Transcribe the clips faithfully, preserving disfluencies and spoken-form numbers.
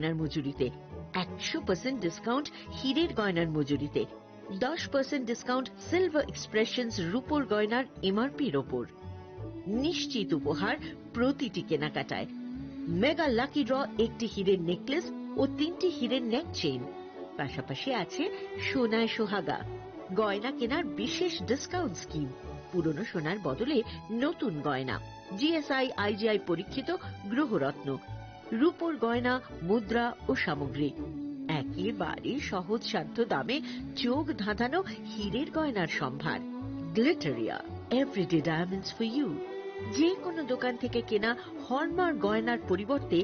গয়নার মজুরিতে, একশো পার্সেন্ট ডিসকাউন্ট হীরের গয়নার মজুরিতে, দশ পার্সেন্ট ডিসকাউন্ট সিলভার এক্সপ্রেশনস রূপোর গয়নার এমআরপির ওপর। নিশ্চিত উপহার প্রতিটি কেনাকাটায়। মেগা লাকি ড্র, একটি হীরের নেকলেস ও তিনটি হীরের নেক চেইন। পাশাপাশি আছে সোনায় সোহাগা, গয়না কেনার বিশেষ ডিসকাউন্ট স্কিম, পুরনো সোনার বদলে নতুন গয়না, জিএসআই আইজিআই পরীক্ষিত গ্রহরত্ন, রূপোর গয়না, মুদ্রা ও সামগ্রী। একেবারে সহজ শান্ত দামে চোখ ধাঁধানো হীরের গয়নার সম্ভার। Glitteria, everyday diamonds for you. যে কোনো দোকান থেকে কেনা হলমার্ক গয়নার পরিবর্তে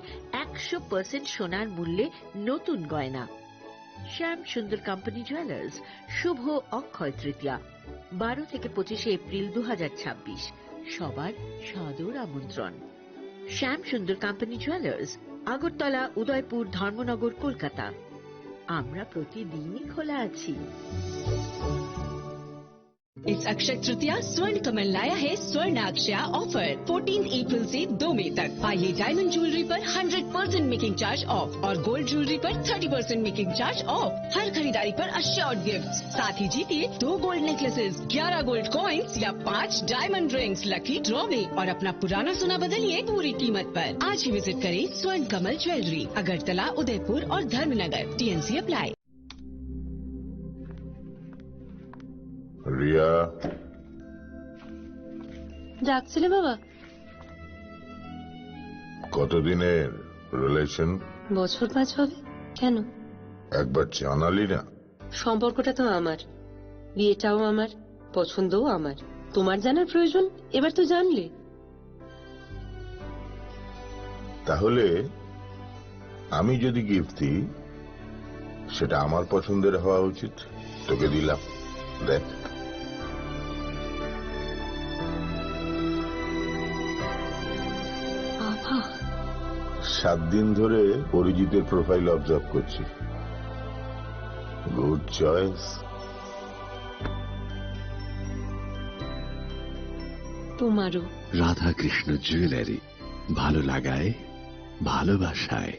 একশো পার্সেন্ট সোনার মূল্যে নতুন গয়না। শ্যাম সুন্দর কোম্পানি জুয়েলার্স, শুভ অক্ষয় তৃতীয়া, বারো থেকে পঁচিশে এপ্রিল দু হাজার ছাব্বিশ। সবার সাদর আমন্ত্রণ। শ্যাম সুন্দর কোম্পানি জুয়েলার্স, আগরতলা, উদয়পুর, ধর্মনগর, কলকাতা। আমরা প্রতিদিনই খোলা আছি। इस अक्षय तृतीया स्वर्ण कमल लाया है स्वर्ण अक्षया ऑफर। फोर्टीन अप्रैल से दो मई तक पाइए डायमंड ज्वेलरी पर hundred percent making charge off और गोल्ड ज्वेलरी पर thirty percent making charge off. हर खरीदारी पर अश्योर्ड गिफ्ट, साथ ही जीतिए दो गोल्ड नेकलेसेस, ग्यारह गोल्ड कॉइन्स या पाँच डायमंड रिंग्स लकी ड्रॉ में और अपना पुराना सोना बदलिए पूरी कीमत पर। आज ही विजिट करें स्वर्ण कमल ज्वेलरी, अगरतला, उदयपुर और धर्मनगर। TNC apply. রিয়া। ডাকছিলে বাবা? কতদিনের রিলেশন? বছর পাঁচ হবে। কেন? একবার জানালি না। সম্পর্কটা তো আমার, বিয়েটাও আমার, পছন্দও আমার। তোমার জানার প্রয়োজন, এবার তো জানলে। তাহলে আমি যদি গিফট দিই, সেটা আমার পছন্দের হওয়া উচিত। তোকে দিলাম, দেখ। বাবা। সাত দিন ধরে অরিজিতের প্রোফাইল অবজার্ভ করছি। Good choice. তোমারও। রাধাকৃষ্ণ জুয়েলারি, ভালো লাগায়, ভালোবাসায়।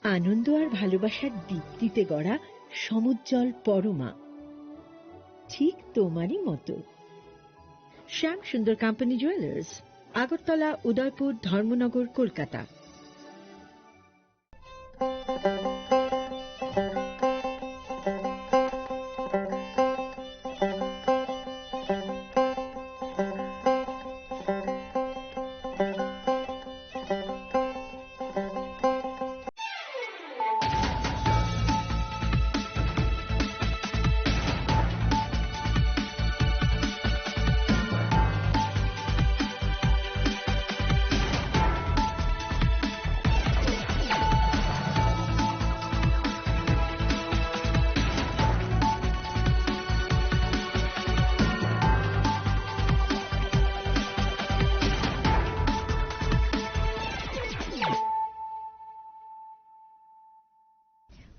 আনন্দ আর ভালোবাসার দীপ্তিতে গড়া সমুজ্জ্বল পরমা, ঠিক তোমারই মতো। শ্যাম সুন্দর কোম্পানি জুয়েলার্স, আগরতলা, উদয়পুর, ধর্মনগর, Kolkata.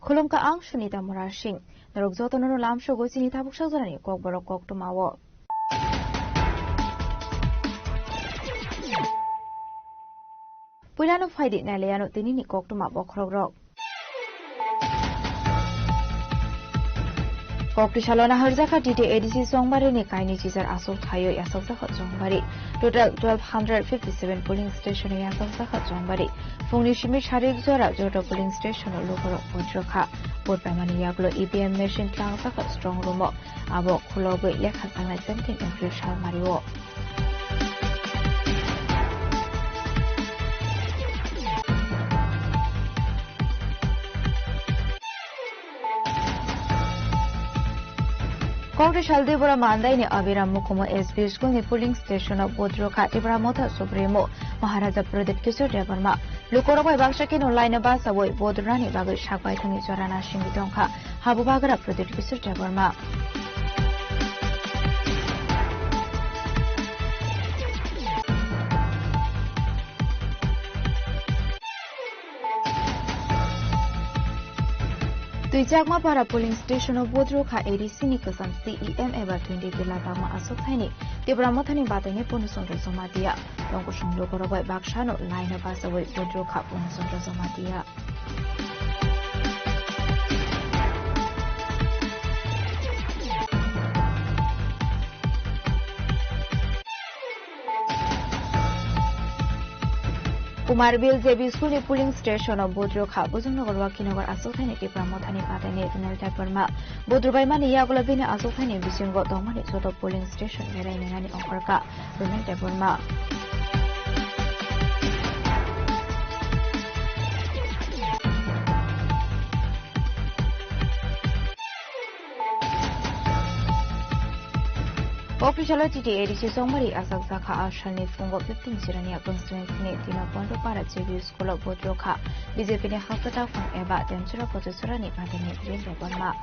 Khulumkha, ang Sunita Murasing. Norok jotono no lamsogo chini tabuk sajorani kokborok koktwmao. Puilano phaidi nailaiano tinini koktwma bokhorokrok. Koktwi salo naharjakha T T A D C Chongbarini kainwi chichar aswk thaiwi yachakjakha Chongbari. Total twelve hundred fifty seven polling station-o yachakjakha Chongbari. Phungni simi sarik jora joto polling station-o lukurok vote rwkha. Vote paimani yagulo E V M machine tlangjak strong room-o. Abo khulogwi lekha changnai seventeen April salmario. Kokri sal Dibora Mandaini Abiram Mukumu S B school ni polling station o vote rwkha Tipra Motha Supremo Maharaja Pradyut Kishore Debbarma. Lukorok bai baksa kheno line o bachawi vote rwnani bagwi sak baithangni jora nasimwi tongkha Habubagra Pradyut Kishore Debbarma. Twi Chakmapara polling station o vote rwkha A D C ni kwcham C E M eba twenty Kila Tangma aswk thaini Tipra Mothani bataini Purno Chandra Jamatia. Tongkosong lukorok bai baksano line o bachawi vote rwkha Purno Chandra Jamatia. Kumarbil J B school ni polling station o vote rwkha Bujungnogor Wakhinagar aswk thaini Tipra Mothani bataini Ronald Debbarma. Vote rwbaimani yagulo bini aswk thaini bisingo tongmani joto polling station berai nainani ongkhorkha Ronald Debbarma. Kokri salo T T A D C chongmari aswk jakha. A salni phungo fifteen Jirania constituency ni Dino Pondo Para J B school o vote rwkha B J P ni Hasata Phung eba Demchura Pochachura ni bataini Ronald Debbarma.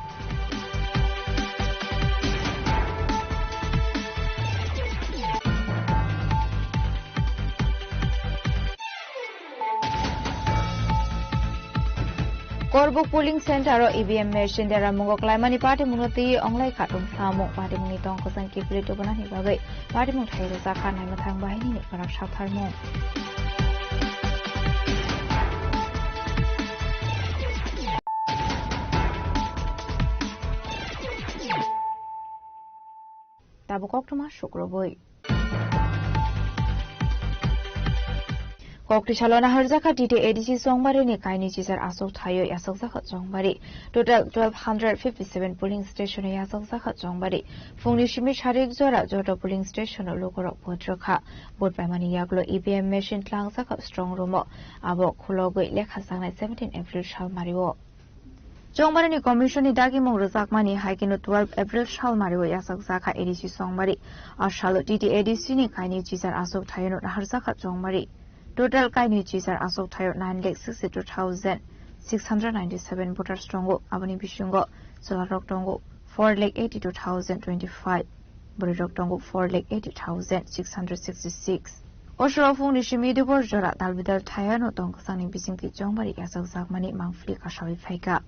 Korbuk polling center o E V M machine deramungo klaimani patimungno twiwi onglai khatung samung. Patimungni tong kwchang kiphilwi tubunani bagwi patimung thai rwjakha naimwthang bahinini kwrak sapharmung. Tabuk koktwma sukrubwi. Kokri salo naharjakha T T A D C chongmarini kainwi chichar aswk thaio yachakjakha chongmari. Total twelve hundred fifty seven polling station o yachakjakha chongmari. Phungni simi sarik jora joto polling station o lukurok vote rwkha. Vote paimani yagulo E V M machine tlangjakha strong room o. Abo khulogwi lekha changnai seventeen April salmario. Chongmarini commission ni dagimung rwjakmani hai kheno twelve April salmario yachakjakha A D C chongmari. A salo T T A D C ni kainwi chichar aswk thaio naharjakha chongmari. Total kainwi chichar aswk thaio nine lakh sixty two thousand six hundred ninety seven voters tongo. Aboni bisingo chwlarok tongo four lakh eighty two thousand twenty five. Bwrwirok tongo four lakh eighty thousand six hundred sixty six. O soro phungni simi dubor jora dalbidal thaiano tong kwchangni bisingtwi chongmari yachakjakmani mangpili kasawi phaikha.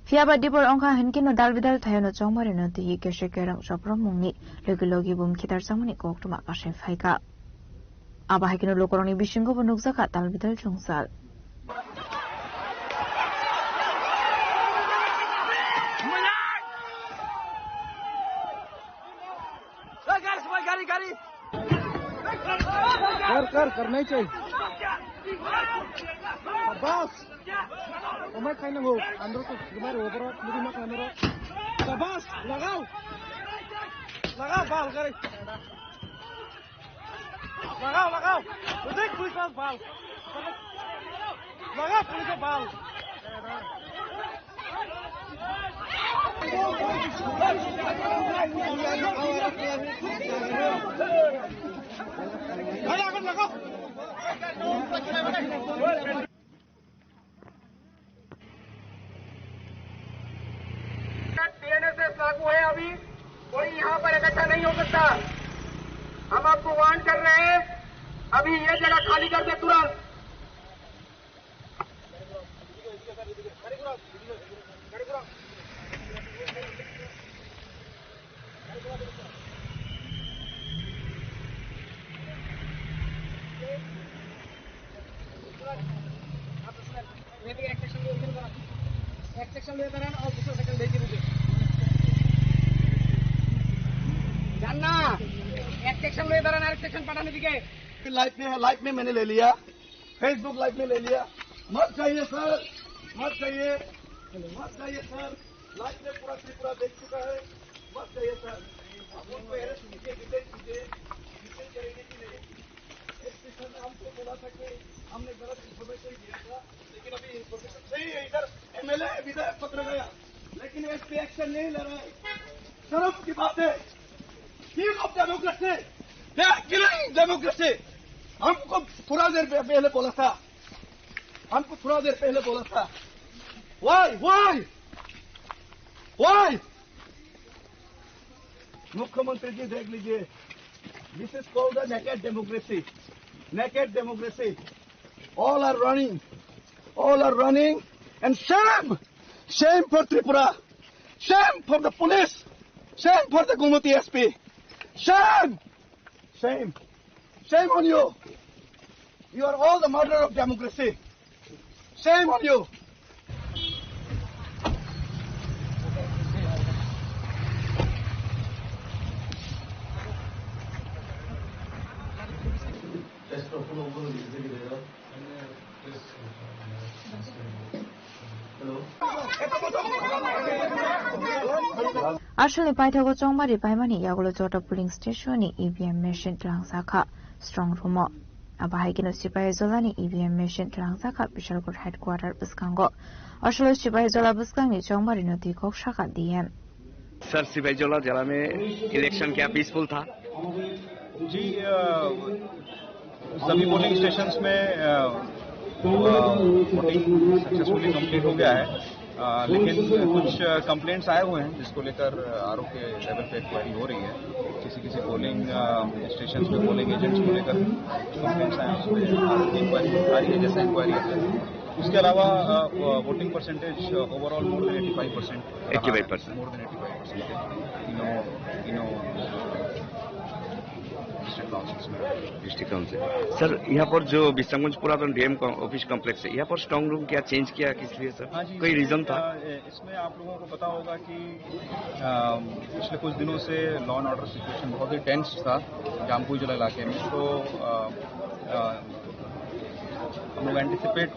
Phiya ba dibor wngkha hinkhe no dal bidal thaio no chongmari no twi kese kerang choprom mungni logi logi bum khitar changmani koktwma kasai phaikha. Abo hai kheno lukurokni bisingo bo nukjakha tal bidal chwngsal. Kar, kar, karnai chai. Bas. Omai khaina ho. Andro to gimar obro, mudi mak andro. Bas, lagao. Lagao, bal, gari. Lagao, lagao. Udik, push bal, bal. Lagao, push bal. टीएनएसएस लागू है, अभी कोई यहाँ पर इकट्ठा नहीं हो सकता। हम आपको वार्न कर रहे हैं, अभी ये जगह खाली कर दे तुरंत। लाइव में है, लाइव में मैंने ले लिया, फेसबुक लाइव में ले लिया। मत जाइए सर, मत जाइए, मत जाइए सर। लाइव में पूरा त्रिपुरा देख चुका है, मत जाइए सर। आप उनको अरेस्ट कीजिए, डिटेन कीजिए, डिटेन करेंगे कि नहीं? एसपी सर ने हमको बोला था कि हमने गलत इन्फॉर्मेशन दिया था, लेकिन अभी इन्फॉर्मेशन सही है। इधर एमएलए विधायक पत्र गया, लेकिन एसपी एक्शन नहीं ले रहा है। शर्म की बात है। King of democracy, they are killing democracy. हमको थोड़ा देर पह-, पहले बोला था, हमको थोड़ा देर पहले बोला था। Why? Why? Why? मुख्यमंत्री जी, देख लीजिए, this is called the naked democracy. Naked democracy. All are running. All are running. And shame! Shame for Tripura! Shame for the police! Shame for the Gomati S P! Shame! Shame! Shame on you! You are all the murderer of democracy! Shame on you! Asalni paithago chongbari paimani yagulo joto polling station ni E V M machine twlangjakha strong room o. Abo hai kheno Sipaijolani E V M machine twlangjakha Bishalgarh headquarter bwskango. Asalo Sipaijola bwskangni chongbarino twi kok sakha D M. Sir, Sipahijala जिला में इलेक्शन क्या पीसफुल था? जी, अ, सभी polling stations में, अ, अ, voting successfully complete हो गया है। अ, लेकिन कुछ कंप्लेंट्स आए हुए हैं, जिसको लेकर आरओ के लेवल पे इंक्वायरी हो रही है। किसी किसी पोलिंग, अ, स्टेशंस में पोलिंग एजेंट्स को लेकर कंप्लेंट्स आए हैं, उस पर आरओ की इंक्वायरी आ रही है, जैसा इंक्वायरी आता है। उसके अलावा, अ, वोटिंग परसेंटेज, अ, overall more than eighty five percent। Eighty five percent। More than eighty five percent। तीनों, तीनों डिस्ट्रिक्ट काउंसिल में। District council. सर, यहाँ पर जो विश्रामगंज पुरातन डीएम कॉ-, ऑफिस कॉम्प्लेक्स है, यहाँ पर स्ट्रांग रूम क्या चेंज किया, किस लिए सर? हाँ जी, कोई इसमें, रीजन था? अ, ए-, इसमें आप लोगों को पता होगा कि, अ, पिछले कुछ दिनों से लॉ एंड ऑर्डर सिचुएशन बहुत ही टेंस था जामपुईजला इलाके में। तो, अ, अ, हम लोग एंटिसिपेट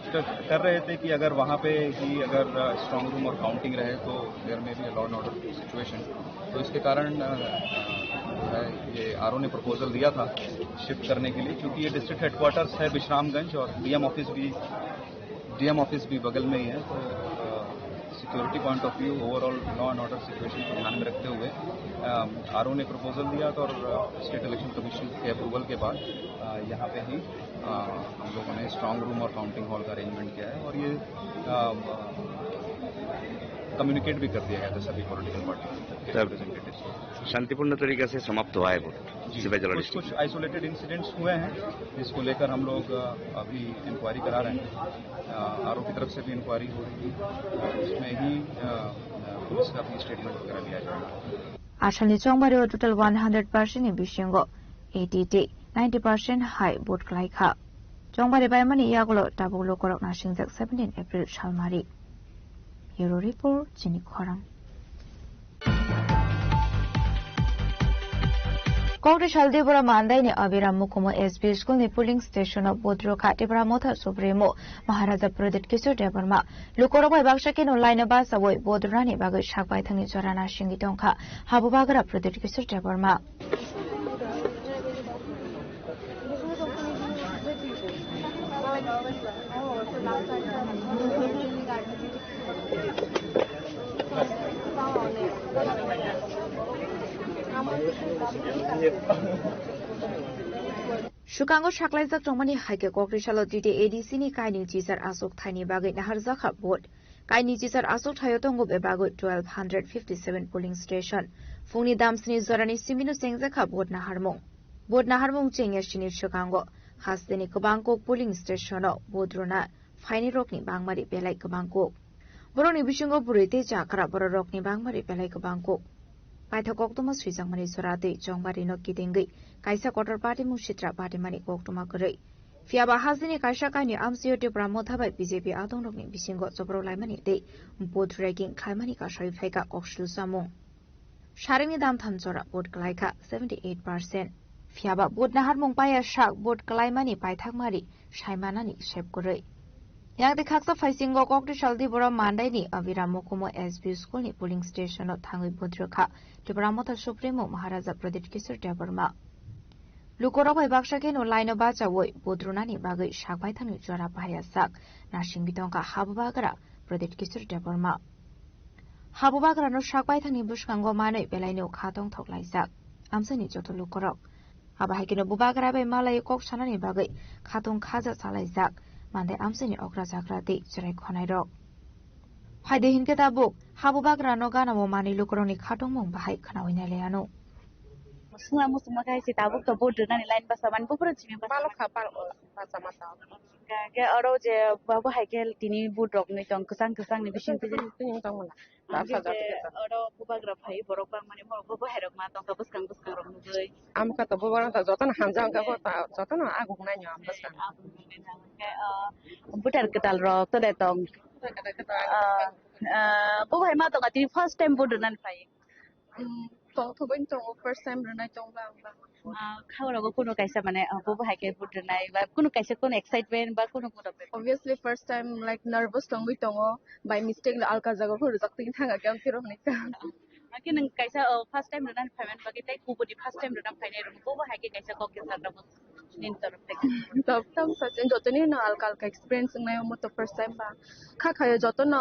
कर रहे थे कि अगर वहाँ पे ही अगर स्ट्रांग रूम और काउंटिंग रहे तो there may be a law and order situation। तो इसके कारण, अ, जो है, ये आरओ ने प्रपोजल दिया था शिफ्ट करने के लिए, क्योंकि ये डिस्ट्रिक्ट हेडक्वार्टर्स है विश्रामगंज और डीएम ऑफिस भी, डीएम ऑफिस भी बगल में ही है। तो, अ, security point of view, overall law and order situation को ध्यान में रखते हुए, अ, आरओ ने प्रपोजल दिया था और, अ, स्टेट इलेक्शन कमीशन के अप्रूवल के बाद, अ, यहाँ पे ही, अ, हम लोगों ने स्ट्रांग रूम और काउंटिंग हॉल का अरेंजमेंट किया है और ये, अ, कम्युनिकेट भी कर दिया गया था सभी पॉलिटिकल पार्टी के तब रिप्रेजेंटेटिव्स को। शांतिपूर्ण तरीके से समाप्त हुआ है वोट जी, सिपाहीजला कुछ, डिस्ट्रिक्ट कुछ में। आइसोलेटेड इंसिडेंट्स हुए हैं, जिसको लेकर हम लोग, अ, अभी इंक्वायरी करा रहे हैं। अ, आरओ की तरफ से भी इंक्वायरी हो रही है, उसमें ही, अ, अ, पुलिस का भी स्टेटमेंट वगैरह लिया जाएगा। Asalni chongbari o total one hundred percent ni bisingo eighty tei ninety percent hai vote kwlai kha. Chongbari paimani yagulo tabuk lukurok nasingjak seventeen April salmari. Bureau Report, Chini Khorang. Kokri Saldibura Mandaini Abhiram Mukhumu S B School ni polling station o vote rwkha Tipra Motha Supremo Maharaja Pradyut Kishore Debbarma. Lukurok bai baksa khe no line o bachaui vote rwnani bagwi sak baithangni jora nasingwi tongkha Habubagra Pradyut Kishore Debbarma. Swkango saklaijak tongmani hai khe Kokrisalo T T A D C ni kainwi chichar achuk thaini bagwi naharjakha vote. Kainwi chichar achuk thaio tongo bebagwi twelve hundred fifty seven polling station. Phungni damsni jorani simino chengjakha vote naharmung. Vote naharmung chengya sini swkango hasteni kwbang kok polling station o vote rwna phainairokni bangmari belai kwbang kok. Borokni bisingo bwrwi tei chakra bororokni bangmari belai kwbang kok. Paithak koktwma swijakmani jora tei chongbarino kitingwi kaisa kotor party mung sitra party mani koktwma kwrwi. Phiyaba hasteni kaisa kainwi amchaio Tipra Motha bai B J P adongrokni bisingo chobro laimani tei vote rigging khlaimani kasai phaikha kok sulu samung. Saringni damtham jora vote kwlaikha seventy eight percent. Phiyaba vote naharmung paiya sak vote kwlaimani paithakmari saimanani sep kwrwi. Yang tei khaksa phaisingo Kokrisal Diboro Mandaini Abhiram Mokumo S B school ni polling station o thangwi vote rwkha Tipra Motha Supremo Maharaja Pradyut Kishore Debbarma. Lukorok bai baksa kheno line o bachawi vote rwnani bagwi sak baithangni jora paiya sak narsingwi tongkha habubagra Pradyut Kishore Debbarma. Habubagrano sak baithangni bwskango manwi belaino kha tongthok laijak amchaini joto lukorok. Abo hai kheno bubagra bai malai kok sanani bagwi khatong khaja chalaijak mande amchaini okra jagra tei chwrai khonairok. Phaidi hinkhe tabuk habubagrano ganao manwi lukorokni khatongmung bahai khnaui nailaiano. Swngna muchungma khe hai se tabuk to vote rwnani line basa mani buphuru chini basa. Palok kha, palok, basa masa. Hingke oro je babu hai khe tini vote rok nwi tong kwchang kwchang ni bising twi. Tini tong mala. Hingke oro bubagra phai borok bang mani borok bo hai rok ma tong kha bwskang bwskang rok nugwi. Am kha to bubagra ta joto no hamjak kha bo ta joto no aguk nai nyo am bwskang. Hingke, ah, voter kwtal rok to de tong. Ah, ah, bo hai ma tong kha tini first time vote rwnani phai. Tongthogwi tongo, first time rwnai tongba ang ba. Ah, khaurago kuno kaisa mane, ah, bobo hai khe vote rwnai ba kuno kaisa kuno excitement ba kuno kuno. Obviously first time, like, nervous tongwi tongo, by mistake no alka jaga phuru jak twi thanga khe ang phirok ni. Hake nwng kaisa, oh, first time rwnani phaiman bagwi tei kubuni first time rwnani phainai rwng bobo hai khe kaisa kok khe sakra bo nini torof thai. Tam tam sa jotoni no alka alka experience wngnai omo to first time ba kha khayo jotono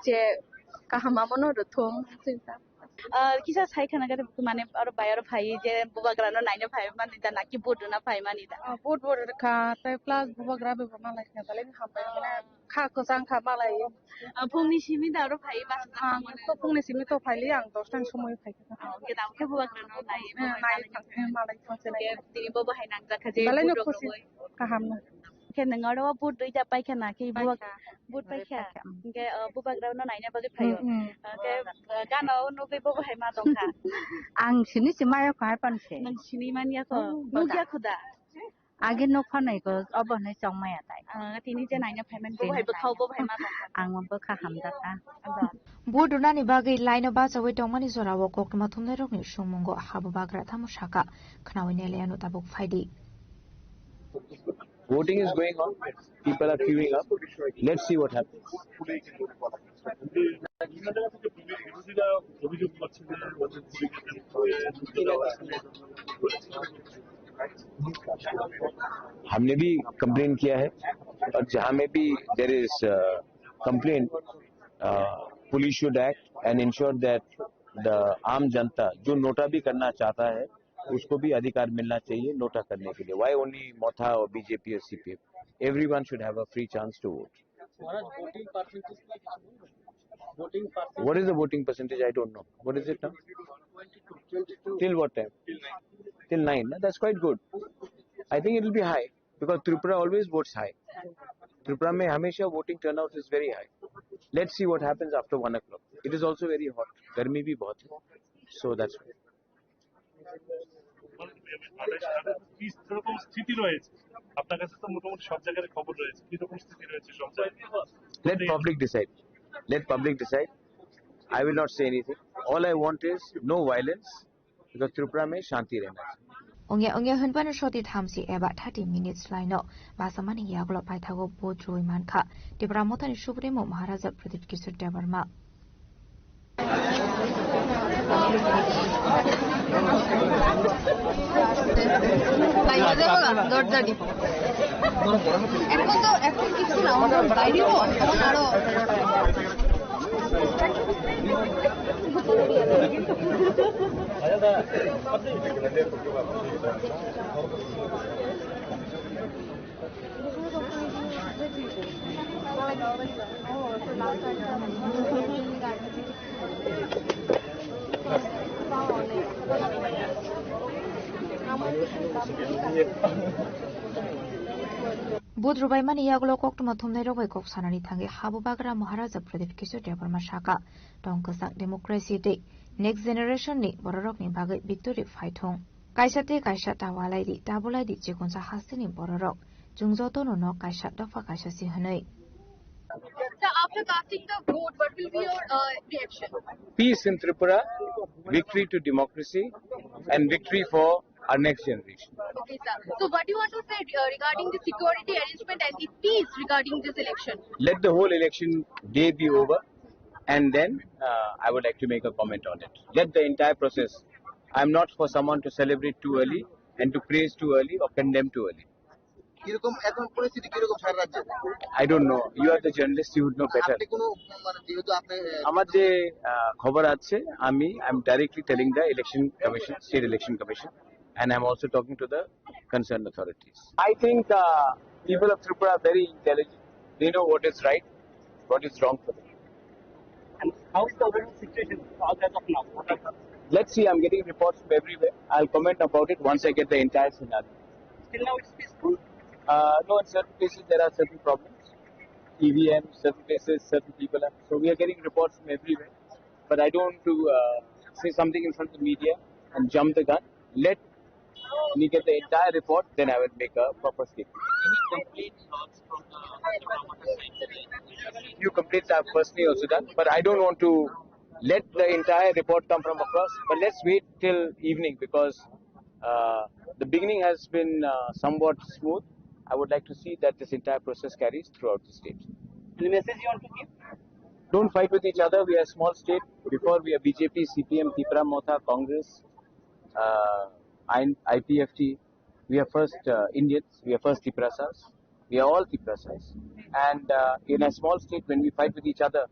je kaham amo no rwthung. Ah, kisa sai khana gari mane aro bai aro phai je bubagra no naina phai mani da naki vote rwna phai mani da. Ah, vote bo rwkha, tei plus bubagra bai bo malai kha, belai hambai mane kha kwchang kha malai. Ah, phungni simi da aro phai bus. Ah, to phungni simi to phaili ang dos ta ni somoi phai kha. Ah, ke da ke bubagra no nai. Eh, nai thang, eh, malai thang se nai. Ke tini bo bo hai nang jakha je belai no vote rok khusi rwbai. Kaham no. Khe nwng oro vote duita paikha na, khe bo paikha. Vote paikha. Paikha, mm. Hingke, uh, bubagra no naina bagwi phaio. Mm, mm. Hingke, uh, gana o nugwi bo hai ma tongkha. Ang sini si mayo kha hai pan se. Nang sini manya kho. Oh, nugya kho da. Age nuk phanai ko obo hinui chong maya tai. Ah, tini je naina phaiman bo hai bwkhao bo hai ma tongkha. Ang bo kha hamjakha. Vote rwnani bagwi line o bachawi tongmani jorao koktwma thumnairokni songmungo habubagra tamo saka khnaui nelaiano tabuk phaidi. Voting is going on. People are queuing up. Let's see what happens. हमने भी कंप्लेन किया है और जहां में भी there is comप्लेन, police should act and ensure that the आम जनता जो नोटा भी करना चाहता है उसको भी अधिकार मिलना चाहिए नोटा करने के लिए। Why only मोथा और बीजेपी और CPM? Everyone should have a free chance to vote. Maharaj, voting percentage, voting percentage. What is the voting percentage? I don't know. What is it now? Twenty two. Twenty two. Till what time? Till nine. Till nine. No? That's quite good. I think it will be high because Tripura always votes high. Tripura में हमेशा voting turnout is very high. Let's see what happens after one o'clock. It is also very hot. गर्मी भी बहुत है। So that's why. মানে, মানে, সারা কি রকম স্থিতি রয়েছে? আপনার কাছে তো মোটামুটি সব জায়গার খবর রয়েছে, কি রকম স্থিতি রয়েছে সব জায়গায়? Let public decide. Let public decide. I will not say anything. All I want is no violence because Tripura mein shanti rehna chahiye. Ongya ongya hwnphano soti thamsi eba thirty minutes laino basamani yagulo paithago vote rwi mankha Tipra Mothani Supremo Maharaja Pradyut Kishore Debbarma. এখন তো, এখন কিছু না, ওনার বাইরে তো, এখন আরো Vote rwbaimani yagulo koktwma thumnairok bai kok sanani thangwi Habubagra Maharaja Pradyut Kishore Debbarma saka, tong kwchak democracy tei next generation ni bororokni bagwi victory phaithung. Kaisa tei kaisa ta walai di, ta bolai di chikonsa hasteni bororok. Chwng jotono no kaisa dopha kaisa si hwnwi. Sir, after casting the vote, what will be your uh, reaction? Peace in Tripura, victory to democracy, and victory for our next generation. Okay, sir. So, what do you want to say uh, regarding the security arrangement and the peace regarding this election? Let the whole election day be over, and then uh, I would like to make a comment on it. Let the entire process. I'm not for someone to celebrate too early and to praise too early or condemn too early. কিরকম এখন পরিস্থিতি কিরকম সারা রাজ্যে? I don't know. You are the journalist, you would know better. আপনি কোনো মানে যেহেতু আপনি আহ, আমার যে আহ, খবর আছে, আমি I am directly telling the election commission, state election commission, and I am also talking to the concerned authorities. I think uh, people of Tripura are very intelligent. They know what is right, what is wrong for them. And how is the overall situation as of now? Let's see, I'm getting reports from everywhere. I'll comment about it once I get the entire scenario. Still now it's peaceful? Uh, no, in certain places there are certain problems. E V M, certain places, certain people. Are, so we are getting reports from everywhere. But I don't want to uh, say something in front of the media and jump the gun. Let me get the entire report, then I will make a proper statement. Any complaints, thoughts from the Tripura Motha side? Few complaints I've personally also done, but I don't want to let the entire report come from across. But let's wait till evening because uh, the beginning has been uh, somewhat smooth. I would like to see that this entire process carries throughout the state. Any message you want to give? Don't fight with each other. We are a small state. Before we are B J P, C P M, Tipra Motha, Congress, uh, I- I P F T. We are first uh, Indians. We are first Tiprasas. We are all Tiprasas. And uh, in a small state, when we fight with each other,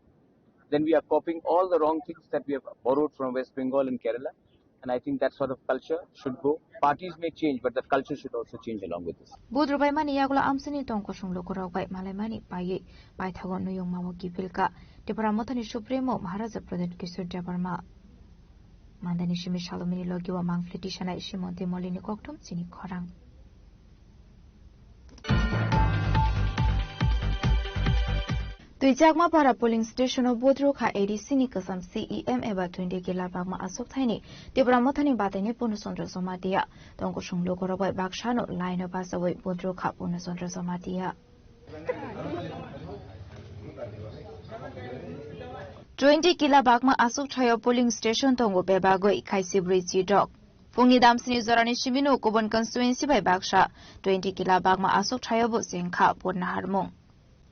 then we are copying all the wrong things that we have borrowed from West Bengal and Kerala. And I think that sort of culture should go. Parties may change, but that culture should also change along with this. Vote rwbaimani yagulo amsini tong kosong lukurok bai malaimani paiwi paithago nuyung mamo kiphilka Tipra Mothani Supremo Maharaja Pradyut Kishore Debbarma. Mandani simi salomini logiwa mangphliti sanai Simontwi Molini kokthum chini khorang. Twichakma para polling station o vote rwkha A D C ni kwcham C E M eba twenty kila bagma aswk thaini Tipra Mothani bataini Purno Chandra Jamatia. Tongkosong lukurok bai baksano line o bachawi vote rwkha Purno Chandra Jamatia. Twenty kila bagma aswk thaio polling station tongo bebagwi khaisi bwrwi chidok. Phungni damsini jorani simino kubun constituency bai baksa twenty kila bagma aswk thaio bo chengkha vote naharmung.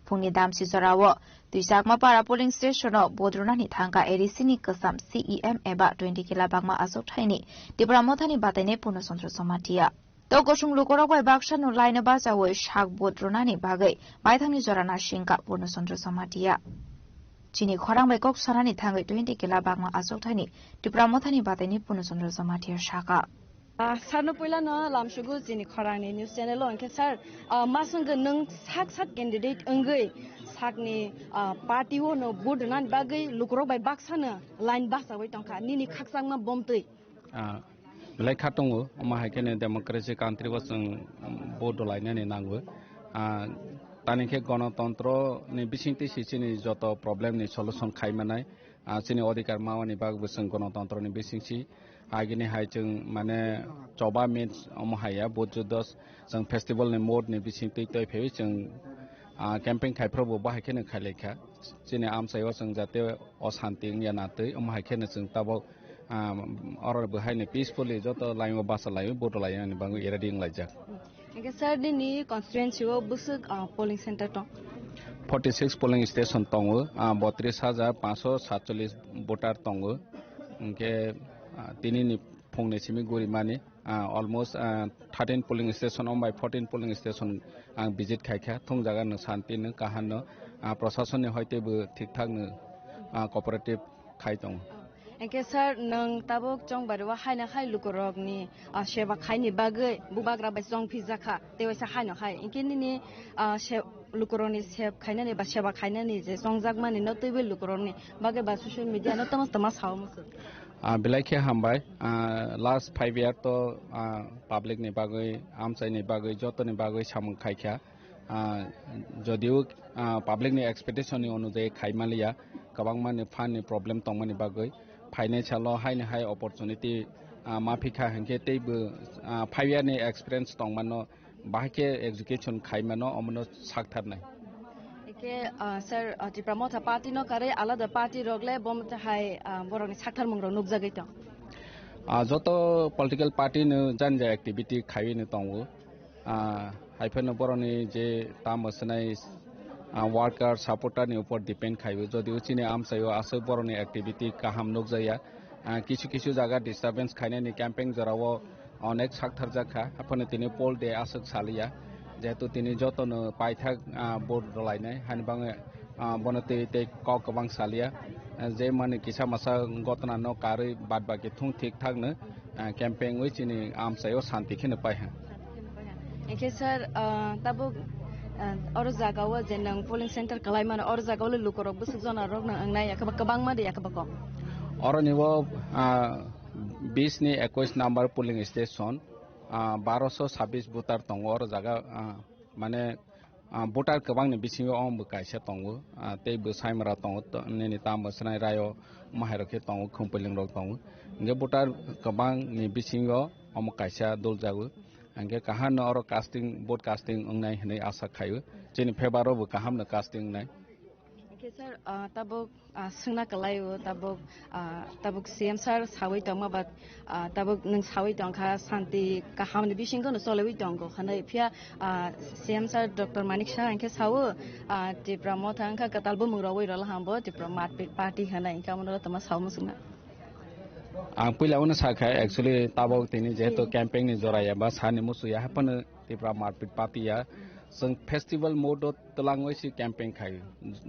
Phungni damsi jorao Twichakma para polling station o vote rwnani thangkha A D C ni kwcham C E M eba twenty kila bagma aswk thaini Tipra Mothani bataini Purno Chandra Jamatia. Tokosong lukurok bai baksano line o bachawi sak vote rwnani bagwi baithangni jora nasingkha Purno Chandra Jamatia. Chini khorang bai kok sanani thangwi twenty kila bagma aswk thaini Tipra Mothani bataini Purno Chandra Jamatia saka. Ah, sir no puila no lamsugo chini khorang ni news channel o, hwnkhe sir, ah, maswng khe nwng sak sak candidate wngwi sakni, ah, party o no vote rwnani bagwi lukurok bai baksa no line bachawi tongkha nini khakchangma bomtwi. Ah, belai kha tongo, omo hai kheno democracy country o chwng, um, vote dolainani nango. Ah, tani khe gonotontro ni bisingtwi si chini joto problem ni solution khai manai. Ah, chini odhikar mawani bagwi chwng gonotontro ni bisingsi agini hai chwng mane choba means omo haiya vote juddo chwng festival ni mode ni bisingtwi twi phaiwi chwng, ah, camping khai phuru bo bahai kheno khai lai kha. Chini amchai o chwng jate o santi wngya na twi omo hai kheno chwng tabok, ah, oro bo haino peacefully joto line o bacha lai, vote lai ani bagwi ready wng laijak. Hingke sir, nini constituency o bwswk, ah, polling center tong? Forty six polling station tongo, ah, botris hajar panchsho satcholish voter tongo. Hingke, ah, tini ni phung ni simi guri mani, ah, almost, ah, thirteen polling station, ombai fourteen polling station ang visit khai kha. Thung jaga no santi no, kaham no, ah, prosason ni hoite bo thik thak no ah, cooperative khai tongo. Hingke sir, nwng tabuk chongbari o haino hai lukurokni, ah, seba khaini bagwi bubagra bai chong phijakha, tei waisa haino hai. Hingke nini, ah, se-, lukurokni seb khainani ba seba khainani je chongjakmani no twiwi lukurokni bagwi ba social media no tamo tamo sao muchung. Ah, belai khe hambai. Ah, last five year to, ah, public ni bagwi, amchai ni bagwi, joto ni bagwi samung khaikha. Ah, jodio, ah, public ni expectation ni onujai khai manliya, kwbangma ni fund ni problem tongmani bagwi, financial o haini hai opportunity, ah, ma phikha hinkhe teibo, ah, five year ni experience tongmano, bahai khe execution khai mano, omono saktharnai. Eke, ah, sir, ah, Tipra Motha party no karwi alada party rok le bo motha hai, ah, borokni saktharmung rok nukjagwi tong. Ah, joto political party no jani jani activity khaiwi no tongo. Ah, hai phano borokni je tamo swnai, ah, worker, supporter ni upor depend khaiwi. Jodi o chini amchai o aswk borokni activity kaham nukjakya. Ah, kisu kisu jaga disturbance khainani camping jorao onek saktharjak kha. Haphano tini poll day aswk saliya. Jehetu tini jotono paithak, ah, vote rwlainai. Hani bagwi, ah, bono tei, tei kok kwbang saliya. Ah, je mani kisa masa gotona no karwi bad baki thung thik thak no, ah, camping wi chini amchai o santi kheno pai ha. Hingke sir, ah, tabuk, ah, oro jaga o je nwng polling center kalai mano, oro jaga o le lukurok bwswk jona rok no wngnai, yakhe ba kwbangma de, yakhe ba kok? Oro ni o, ah, bis ni ekwis number polling station, ah, baroso sabis voter tongo oro jaga, ah, mane, ah, voter kwbang ni bisingo omo bo kaisa tongo, ah, tei bo saimara tongo, to-, nini tamo swnai rayo mahairok khe tongo, khumpuilung rok tongo. Hingke voter kwbang ni bisingo omo kaisa dol jago. Hingke kaham no oro casting, vote casting wngnai hinui asa khaio. Chini favour o bo kaham no casting wngnai. Hingke sir, ah, tabuk, ah, swngna kwlai o, tabuk, ah, tabuk C M sir sawi tongma ba, ah, tabuk nwng sawi tongkha santi kaham ni bisingo no choliwi tongo hinui. Phiya, ah, C M sir Doctor Manik Saha hingke sao, ah, Tipra Motha wngkha kwtal bumung rogwi rwla hambo Tipra Marpit Party hinui, hingke omono tongma sao muchungma. Ang puila uno sakha, actually, tabok tini jehetu campaign ni jora ya ba sani musu ya, haphano Tipra Marpit Party ya, chwng festival mode o twlangwi si campaign khai.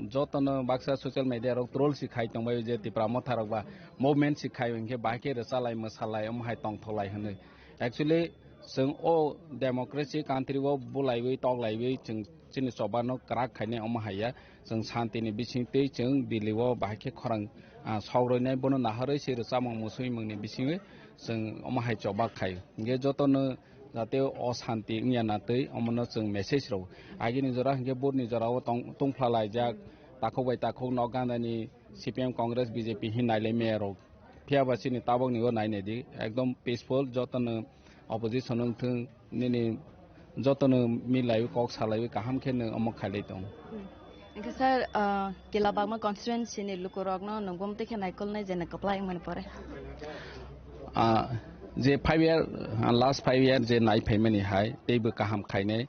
Jotono baksa social media rok troll si khai tongbai je Tipra Motha rok ba movement si khai, hinkhe bahai khe rwchalai, mwsalai, omo hai tongthoklai hinwi. Actually, chwng o democracy country o bulaiwi, toklaiwi chwng chini choba no kwrak khainai omo hai ya. Chwng santi ni bising tei chwng Delhi o bahai khe khorang, ah, sok roinai bono naharwi se rwchapmung musui mungni bisingwi chwng omo hai choba khai. Hinkhe jotono jate o santi wngya na twi omono chwng message rw. Agini jora hinkhe vote ni jora o tong, tungphla laijak, takhuk bai takhuk nok ganda ni C P M Congress B J P hin nailai maya rok. Phiya ba chini tabok ni o nai nai di, ekdom peaceful, jotono opposition wng thung, nini jotono milaiwi kok salaiwi kaham khe nwng omo khailai tong. Hwnkhe sir, ah, Kila Bagma constituency ni lukurokno nwng bumtwi khe naikolnai je nwng kwplai wngmani pore? Ah, je five year, ah, last five year je nai phaimani hai, teibo kaham khainai,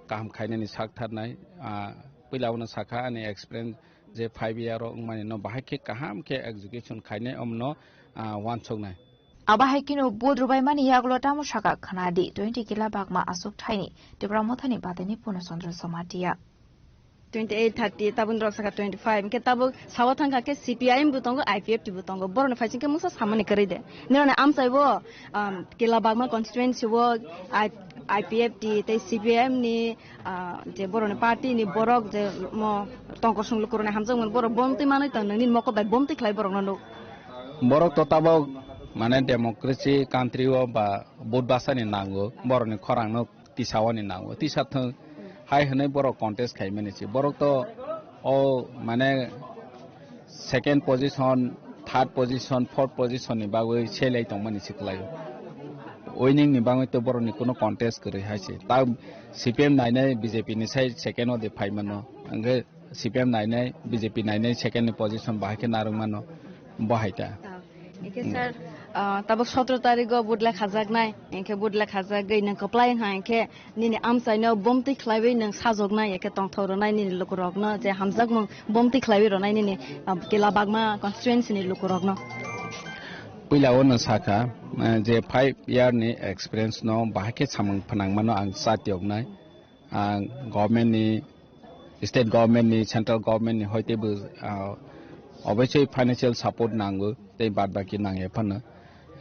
kaham khainani sak tharnai, ah, puila uno sakha ani experience je five year o wngmani no bahai khe kaham khe execution khainai, omono, ah, wansuknai. Abo hai kheno vote rwbaimani yagulo tamo saka khna di, twenty Kila Bagma aswk thaini Tipra Mothani badaini Purna Chandra Jamatia. Twenty eight, thirty, tabuk rok saka twenty five, hwnkhe tabuk sawa thangkha khe C P I M bo tongo, I P F T bo tongo, borokni phaising khe mungsa samani kwrwi de. Nini amchai bo, um, Kila Bagma constituency o I-, I P F T tei C P I M ni, ah, je borokni party ni borok je mo tongkosong lukurokni hamjakmani borok bomtwi manwi tong nini mokol bai bomtwi khlai borokno nuk. Borok to tabok mane democracy country o ba vote bwsani nango, borokni khorang no tisa oni nango, tisa thwng hai hwnwi borok contest khaimani se. Borok to o mane second position, third position, fourth position ni bagwi selai tongmani se kwlaio. Winning ni bagwi to borokni kuno contest kwrwi hai se. Ta C P M nainai B J P ni sai second o de phaimano. Hwnkhe C P M nainai, B J P nainai second ni position bahai khe narwk mano, bo hai ta. Hwnkhe sir, ah, tabuk sotro tarikh o vote le khajaknai, hwnkhe vote le khajagwi nwng kwplai wngkha, hwnkhe nini amchaino bomtwi khlaiwi nwng sajoknai, hwnkhe tongthok rwnai nini lukurokno je hamjakmung bomtwi khlaiwi rwnai nini, ah, Kila Bagma constituency ni lukurokno. Puila o nwng sakha, eh, je five year ni experience no bahai khe samung phnangmano ang cha tiyoknai. Ah, government ni, state government ni, central government ni hoi teibo, ah, obviously financial support nango, tei bad baki nangya phano.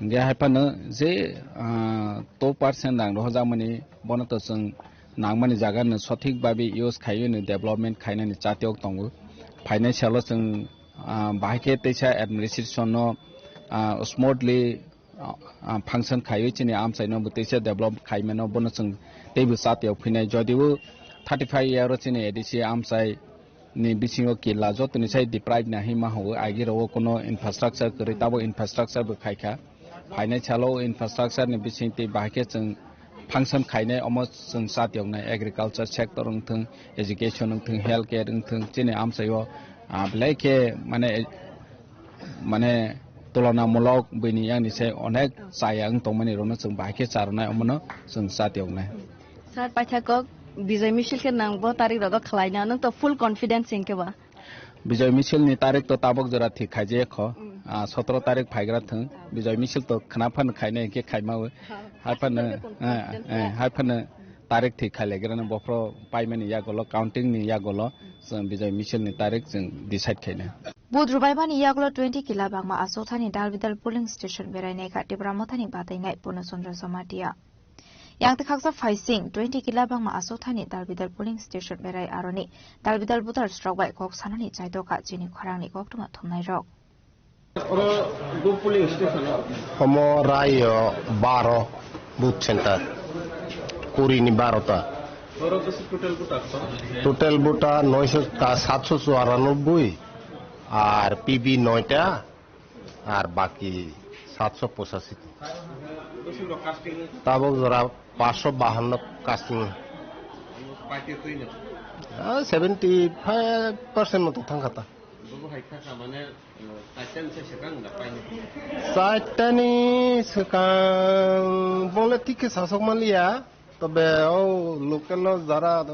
Hingke hai phano je, ah, two percent rang rohorjakmani, bono to chwng nangmani jaga no sothik babi use khaiwi no development khainani chatiyok tongo. Financial o chwng, ah, bahai khe teisa administration no, ah, smoothly, ah, ah, function khaiwi chini amchai no bo teisa develop khaimano bono chwng teibo chatiyok phinai. Jodibo thirty five year o chini A D C amchai ni bisingo killa jotoni sai deprive na hima hwnwi agi rogo kuno infrastructure kwrwi, tabo infrastructure bo khaikha. Phainai salo infrastructure ni bising tei bahai khe chwng function khainai omo chwng chatiyoknai agriculture sector wngthwng, education wngthwng, health care wngthwng chini amchaio, ah, belai khe mane mane tulonamulok buini yakni se onek chaya wng tongmani rokno chwng bahai khe charwnai omono chwng chatiyoknai. Sir, paithakok Bijoy Misil khe nang bo tarik rogo khlaina, nwng to full confidence hinkhe ba? Bijoy Misil ni tarik to tabok jora thik khaijaya kho. Mm. Ah, sotoro tarik phaigra thwng. Bijoy Misil to khna phan khainai hinkhe khaimawi. Ha, hai phano, aswk confidence eh, eh, hai phano tarik thik khailaigrano bophro paimani yagolo, counting ni yagolo, chwng Bijoy Misil ni tarik chwng decide khainai. Vote rwbaimani yagulo twenty kila bangma asothani dalbidal polling station berainai kha Tipra Mothani batainai Purno Chandra Jamatia. Yang tei khaksa phaising twenty kila bangma asothani dalbidal polling station berai aroni dalbidal voters rok bai kok sanani chaitokha chini khorangni koktwma thumnairok. Oro go polling station o. Omo raio baro booth center, kuri ni baro ta. Oro bwswk total voter to? Total voter noisho ta satso chuaranobboi, ar P B noita, ar baki satso pochashi. Bwswk rok casting wngkha? Tabok jora paanch sho bahanno casting. Party twi no? Ah, seventy five percent moto thangkha ta. Bobo hai kha kha mane, uh, chaitani se swkang da paini? Chaitani swkang bole thik khe sasok manliya, tobe o local o jara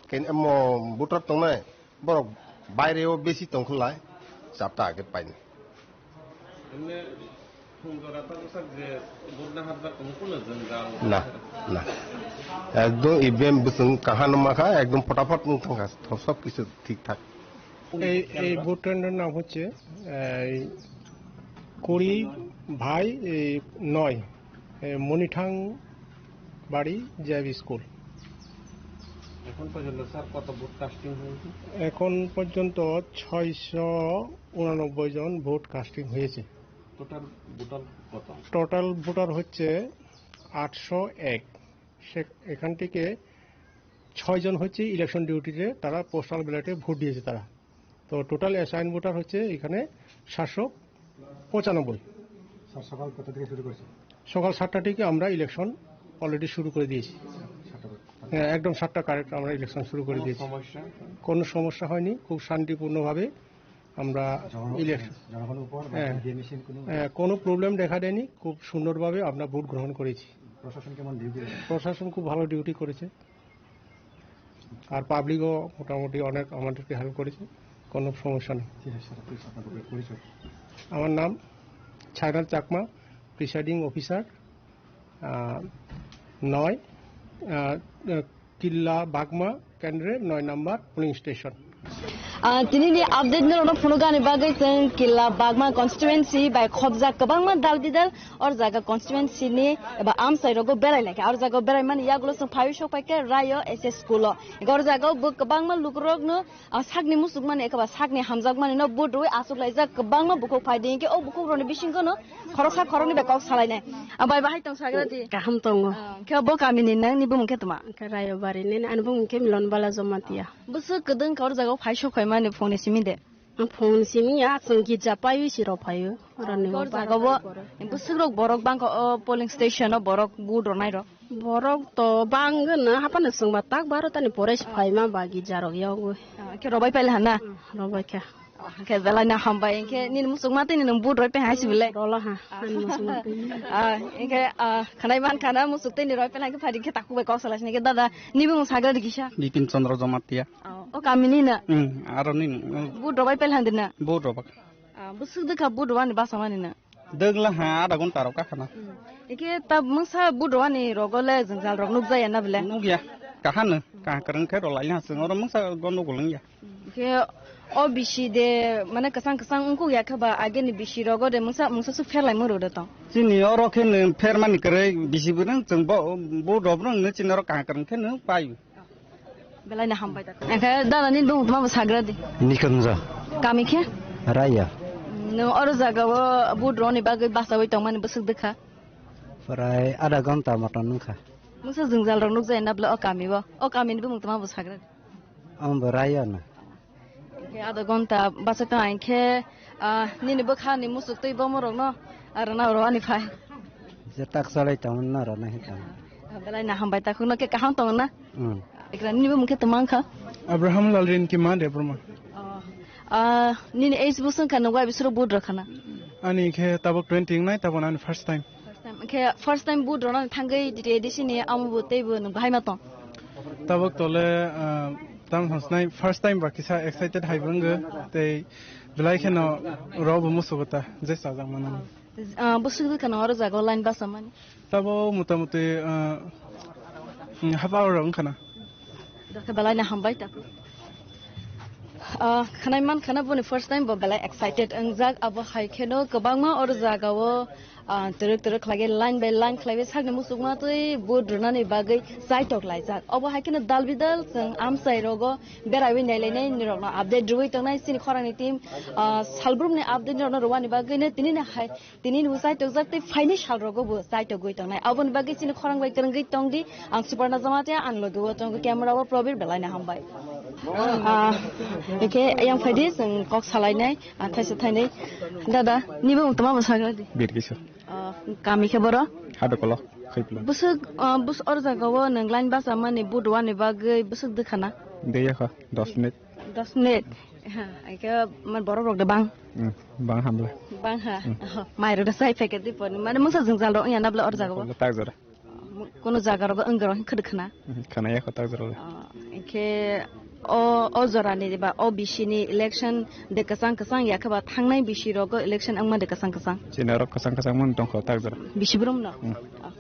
ken-, mo voter tongnai, borok baire o besi tongkhlai, chapta age paini. Emne phung jora ta bwsak je vote na hapjak tong kuno jwngjal? Na, na. Ekdom E V M bwswng kaham no makha, ekdom photaphat wng thangkha, sob kisu thik thak. এই এই ভোট কেন্দ্রের নাম হচ্ছে এই কুড়ি ভাই এই নয়, এই মণিঠাং বাড়ি জে আই ভি স্কুল। এখন পর্যন্ত স্যার কত ভোট কাস্টিং হয়েছে? এখন পর্যন্ত ছয়শো উনানব্বই জন ভোট কাস্টিং হয়েছে। টোটাল ভোটার কত? টোটাল ভোটার হচ্ছে আটশো এক। সে এখান থেকে ছয়জন হচ্ছে ইলেকশন ডিউটিতে, তারা পোস্টাল ব্যালটে ভোট দিয়েছে তারা। তো টোটাল অ্যাসাইন ভোটার হচ্ছে এখানে সাতশো পঁচানব্বই। স্যার, সকাল কত থেকে শুরু করছে? সকাল সাতটা থেকে আমরা ইলেকশন অলরেডি শুরু করে দিয়েছি। সাতটা থেকে। হ্যাঁ, একদম সাতটা কারেক্ট আমরা ইলেকশন শুরু করে কোনো দিয়েছি। সমস্যা? কোনো সমস্যা হয়নি, খুব শান্তিপূর্ণভাবে আমরা জনগণ-, ইলেকশন, জনগণের উপর বা হ্যাঁ। ইভিএম মেশিন কোনো হ্যাঁ, কোনো প্রবলেম দেখা দেয়নি, খুব সুন্দরভাবে আমরা ভোট গ্রহণ করেছি। প্রশাসন কেমন ডিউটি দেয়? প্রশাসন খুব ভালো ডিউটি করেছে। আর পাবলিকও মোটামুটি অনেক আমাদেরকে হেল্প করেছে, কোনো সমস্যা নেই। ঠিক আছে, স্যার, প্লিজ আপনার পরিচয়। আমার নাম ছায়নাথ চাকমা, প্রিসাইডিং অফিসার, আহ, নয়, আহ, কিল্লা বাগমা কেন্দ্রে নয় নম্বর polling station. Ah, tini ni update no rwno phunukani bagwi chwng Killa Bagma constituency bai khobjak kwbangma dal bidal or jaga constituency ni eba amchai rogo berai laikha. Or jaga berai mani yagulo chwng phaiwi sok paikha Rayo S S school o. Or jaga o bo kwbangma lukurok no, ah, sakni muchukmani eba sakni hamjakmani no vote rwi achuk laijak kwbangma bukhuk phai di. Hinkhe o bukhuk rokni bisingo no khoroksa khoroknwi bai kok salainai. Ah, bai bahai tong sagra di. Kaham tongo. Ah, khe bo kamini nang ni bumung khe tuma? Khe Rayo Bari ni, ani bumung khe Milon Bala Jamatia. Bwswk kwdwng khe oro jaga o phai sok phaimani phone ni simi de? Phone ni simi ya, chwng girja paiwi si rw phaio. Oro ni khe oro jaga o bo bwswk rok borok bangkha o polling station o borok vote rwnai rok? Borok to bangwno, haphano chwng ba tak baro tani pore si phaima ba girja rok yago. Ah, khe rw bai paila hana? Rw bai kha. Khe belai no hambai, hinkhe nini muchuk ma tini nwng vote roi pe hai si belai. Rola ha, ani muchuk ma tini. Ah, hinkhe, ah, khanai man khana muchuk tini roi pe hai khe phadi khe takhuk bai kok sala sini khe dada, ni bumung sagra di kisa? Bitin Chandra Jamatia. Oh, o kami ni na? Hmm, aro ni. Vote roi pe handi na? Vote roi. Ah, bwswk de kha vote roi ni basa mani na? Dwgla ha, adha ghonta rok kakhana. Hmm. Eke ta mungsa budowani rogo le jwngjal rok nukjaya na bile? Nukya. Kahano, kaha kwrwng khe rwlai ha chwng oro mungsa gondogol wngya. Eke O bisi de mane kwchang kwchang wngkuk ya khe ba ageni bisi rogo de mungsa mungsa su pherlaimung rw de tong. Chini oro khe nwng phermani kwrwi bisi bwrwng chwng bo, bo rwbrwng no chini oro kaham kwrwng khe nwng pai. Belai no hambai ta. Ekhe dada ni bumung tma bo sagra di. Nikunjo. Kami khe? Raya. Nwng oro jaga o vote rwni bagwi bachawi tongmani bwswk dwkha? Prai adha ghonta motom wngkha. Mungsa jwngjal rok nukjai na bwle o kami o. O kami ni bumung tma bo sagra di. Ang bo Raya no. Khe adha ghonta bachai tong ang khe, ah, nini bwkha ni muchuk twi bomo rok no aro na oro ani phai. Je tak chalai tong no oro na hitam. Belai no hambai ta khukno khe kaham tong na. Hmm. Ekra nini bumung khe tma wngkha? Abraham Lalrin Kima Debbarma. Oh. Ah, nini age bwswk wngkha no wai bisuro vote rwkha na? Ani khe tabuk twenty wngnai, tabuk ani first time. First time, khe first time vote rwna thangwi A D C ni amo bo tei bo nwng bahai ma tong? Tabuk tole, ah, tam hansnai first time ba kisa excited hai bo wngkha tei belai kheno rw bo musugo ta je sajak mano. Ah, bwswk dwkha no oro jaga o line basa mani? Tabo motamuti, ah, half hour rok wngkha na. Dokhe belai no hambai ta. Ah, khanai man khana boni first time bo belai excited wngjak, abo hai kheno kwbangma oro jaga o, ah, twrwk twrwk khlai line by line khlai sakni muchungma twi vote rwnani bagwi chaitok laijak. Obo hai kheno dal bidal chwng amchai rogo beraiwi nailainai nirokno update rwui tongnai chini khorangni team, ah, salbrumni update nirokno rwani bagwino tinini hai Tini ni bo chaitok jak tei phaini sal rogo bo chaitok gwi tongnai. Aboni bagwi chini khorang bai kwrwngwi tong di. Ang Suparna Jamatia, ang logi o tongo camera o Probir, belai no hambai. Ah, ekhe yang phai di, chwng kok salai nai, ah, thaisa thainwi. Dada, ni bumung tma bo sagra di. Birkisa. Ah, kami khe boro? Hadokolo, Khaipla. Bwswk, ah, bwswk or jaga o nwng line basa mani vote rwani bagwi bwswk dwkha na? Deya kha, dos minute. Dos minute. Ha, ekhe man borok rok de bang. Hmm, bang hamle. Bang ha. Hmm. Oh, mai rok de sai packet di pon. Mane mungsa jwngjal rok ya na bla or jaga bo. Kono tak jora. Kono jaga rok wng rok khwdwk khna. Hmm, khna ya kho tak jora. Oh, ekhe o, o jora ni ba O B C ni election de kwchang kwchang ya khe ba thangnai B C rogo election wngma de kwchang kwchang. Chini rok kwchang kwchang mun tong kho tak jora. B C brum no. Hmm. Oh.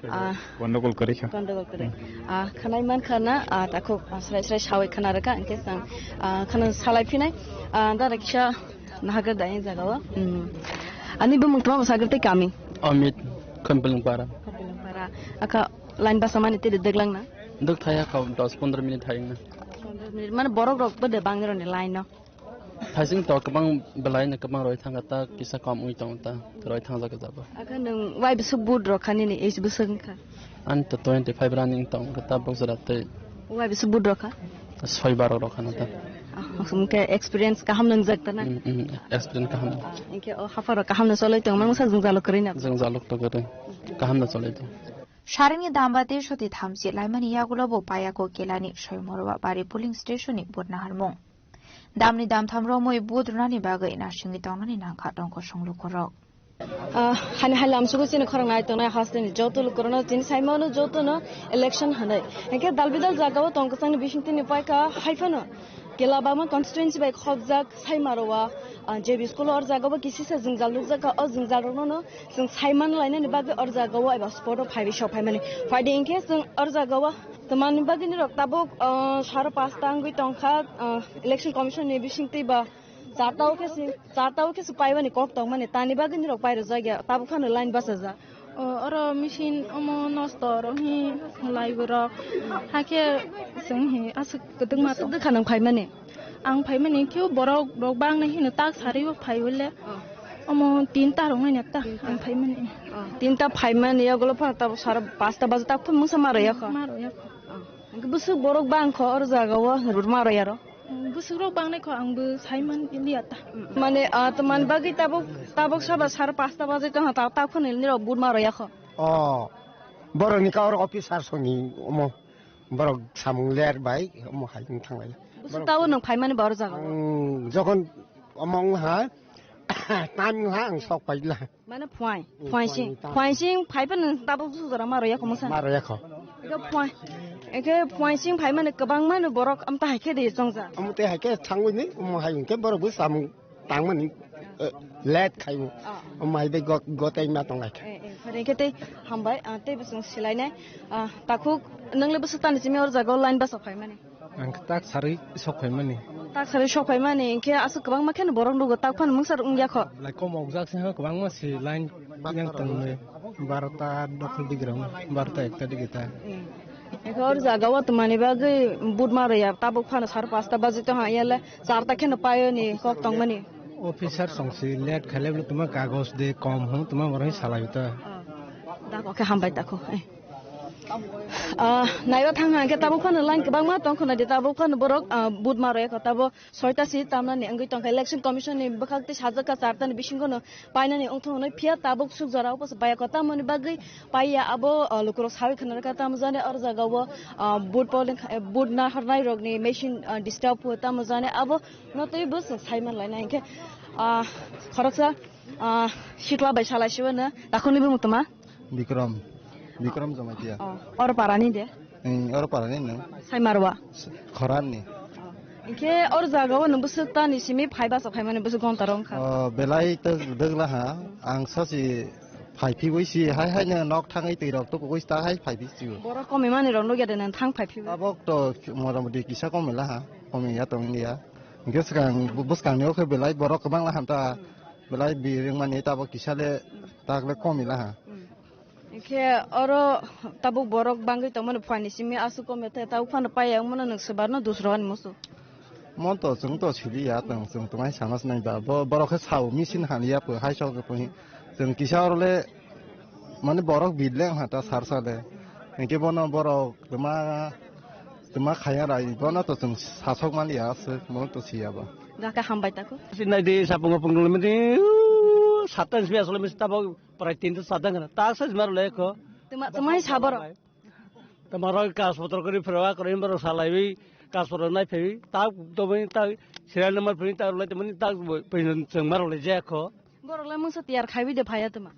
Ah, Gondogol kwrwi kha. Gondogol kwrwi. Ah, khwnai man kha na, ah, takhuk, ah, srai srai sawi khna rwkha, hwnkhe chwng, ah, khna salai phinai, ah, dara kisa nahagre da e jaga o. Hmm. Ani bumung tma bwsa gre tei kami? Amit, Khempelung para. Khempelung para. Akha line basa mani tei dwglang na? Dwg thaya kha dos pondro minute hayung na. Pondro minute, mane borok rok bo de bang roni line no? Thaising to kwbang belai no kwbang roi thangkha ta, kisa kom ui tongo ta, roi thangjak jabo. Akha nwng wai bwswk vote rokha nini age bwswk wngkha? Ani to twenty five running tong kha ta bok jora tei. Wai bwswk vote rokha? Soi baro rokha na ta. Ah, hwnkhe experience kaham nwngjak ta na? Mm, mm, experience kaham. Ah, hwnkhe o hapharo kaham no choloi tong mangsa jwngjalo kwrwi na? Jwngjalo to kwrwi. Kaham no choloi tong. Saringni damba tersoti thamchi laimani yagulo bo Payako Kelani Soimorwa Bari polling station ni vote naharmung. Damni damtham romwi vote rwnani bagwi narsingwi tongnani nangkha tongkosong lukurok. Ah, hani hai lamsugo chini khorang nai tongnai hasteni joto lukurokno chini saimano jotono election hwnwi. Hwnkhe dal bidal jagao tong kwchangni bisingtwini paikha haiphano Kelabama constituency bai khobjak Saimarowa, ah, J B school o or jagao bo kisisa jwngjal nukjakha, o jwngjalrokno chwng saiman lainani bagwi or jagao eba spot o phaiwi sok phaimani. Phaidi hwnkhe chwng or jagao Twmani bagwi nirok tabuk, ah, saro pasta wngwi tongkha, ah, election commission ni bisingtwi ba charta o khe si, charta o khe si paibani kok tongmani, tani bagwi nirok pairwjak ya, tabuk phano line bachajak. O, oro machine omo nosto rok hi laibo rok, hakhe chwng hi aswk kwtwkma. Aswk tong. Dwkha nwng phaimani? Ang phaimani khe borok rok bang nai hino tak sari o phai hole. Oh. Omo tinta rok nai ta ang phaimani. Oh, tinta phaimani yagulo phano tabuk saro pasta bajo tak phano mungsa ma roya kho. Ma roya kho. Oh. Hwnkhe bwswk borok bang kho oro jaga o rwrwma rw yaro? Bwswk rok bang nai kho ang bo sai man liya ta. Mane, ah, to man bagwi tabuk, tabuk saba sar pasta baje tong ha, ta, ta phone nirok bud ma rw ya kho. Oh, borok ni ka oro officer song ni omo borok samung ler bai omo hai wng thang lai. Bwswk tabo nwng phai mani ba oro jaga o? Ang jokhon omo wng ha, time wng ha ang sok pai la. Mane phuai, mm, phuai sing, phuai sing phai phano tabuk su jora ma roya kho mungsa. Ma roya kho. Ega phuai, ega phuai sing phai mane kwbang mane borok amta hai khe de chongja. Amte hai khe thangwi ni, omo hai hwnkhe borok bo samung tangmani, eh, let khai bo. Ah. Omo hai de got-, gotai ma tong lai kha. Eh, eh, phare khe tei hambai, ah, tei bwswng silai nai. Ah, takhuk nwngle bwswk tani simi or jaga o line basa phai mani. Ang tak sarwi sok phai mani. Tak sari sok phaimani hinkhe aswk kwbangma kheno borok nugo, tak phano mungsa rok wngya kho. Belai kom okjak se kwbangma si line yang tongwi, barota dokhol digrong, barota ekta digita. Hinkhe or jaga o twmani bagwi but ma rwya, tabuk phano sar pasta baji tong ha, yale charta kheno payoni kok tongmani. Officer songsi let khaileblo tuma kagoj de kom hwn tuma borok salai ta. Dak oke hambai ta kho. Ah, naiba thang hang khe tabuk phano line kwbangma tong khna di, tabuk phano borok, ah, but ma rwya kho, tabo soita si tamnani wngwi tongkha. Election Commission ni bwkhak tei sajak kha charta ni bisingo no painani wngthung hwnwi, phiya tabuk suk jora o bwsa baya kho, tamoni bagwi paiya abo, ah, lukurok sawi khna kha, tamo jani or jaga o, ah, but polling, eh, but nahar nai rok ni machine, ah, disturb kho, tamo jani abo no twi bwsa sai man lai na hinkhe, ah, khoroksa, ah, sikla bai salai sibo no takhuk ni bumung toma. Bikram. Bikram Jamatia. Oh, or parani de? Hmm, or parani no. Saimarwa. Khoranni. Hinkhe or jaga o nwng bwswk tani simi phai basa phaimani bwswk gonta rok wngkha? Oh, belai ta dwgla ha. Ang sasi phai phiwi si hai hai no nok thangwi twi rok tukuwi ta hai phai phi si. Borok komi mani rok nugya de nang thang phai phiwi. Tabok to motamoti kisa komi la ha. Komi ya tong ya. Hinkhe swkang bwskang ni o khe belai borok kwbang la ham ta. Belai bi ringmani tabok kisa le tak le komi la ha. Hinkhe oro tabuk borok bangwi tongmani phuarni simi aswk kom ya, tei tabuk phano paiya wngmano nwng swbarno dusra ani musu. Mon to chwng to siliya, chwng, chwng twmai sana sinai ba. Bo, borok khe sao, misin haliya pho, hai sok pho. Chwng kisa oro le, mane borok bid le wngkha ta sar sale. Hinkhe bono borok twma, twma khaya rai, bono to chwng sasok maliya aswk, mon to siya ba. Gakhe hambai tako. Sinai di, sapung apung dulmidi, satan simi asole misi tabok. Prai tin ta sadang na. Tak sa jmar le ko. Tuma, tuma hi sabar. Tuma roi kas potro kori phra kori baro salai bi kas potro nai phebi. Tak to bani tak serial number phebi tak lai tuma tak phebi cheng mar le je ko. Borok le mungsa tiyar khai bi de phaya tuma.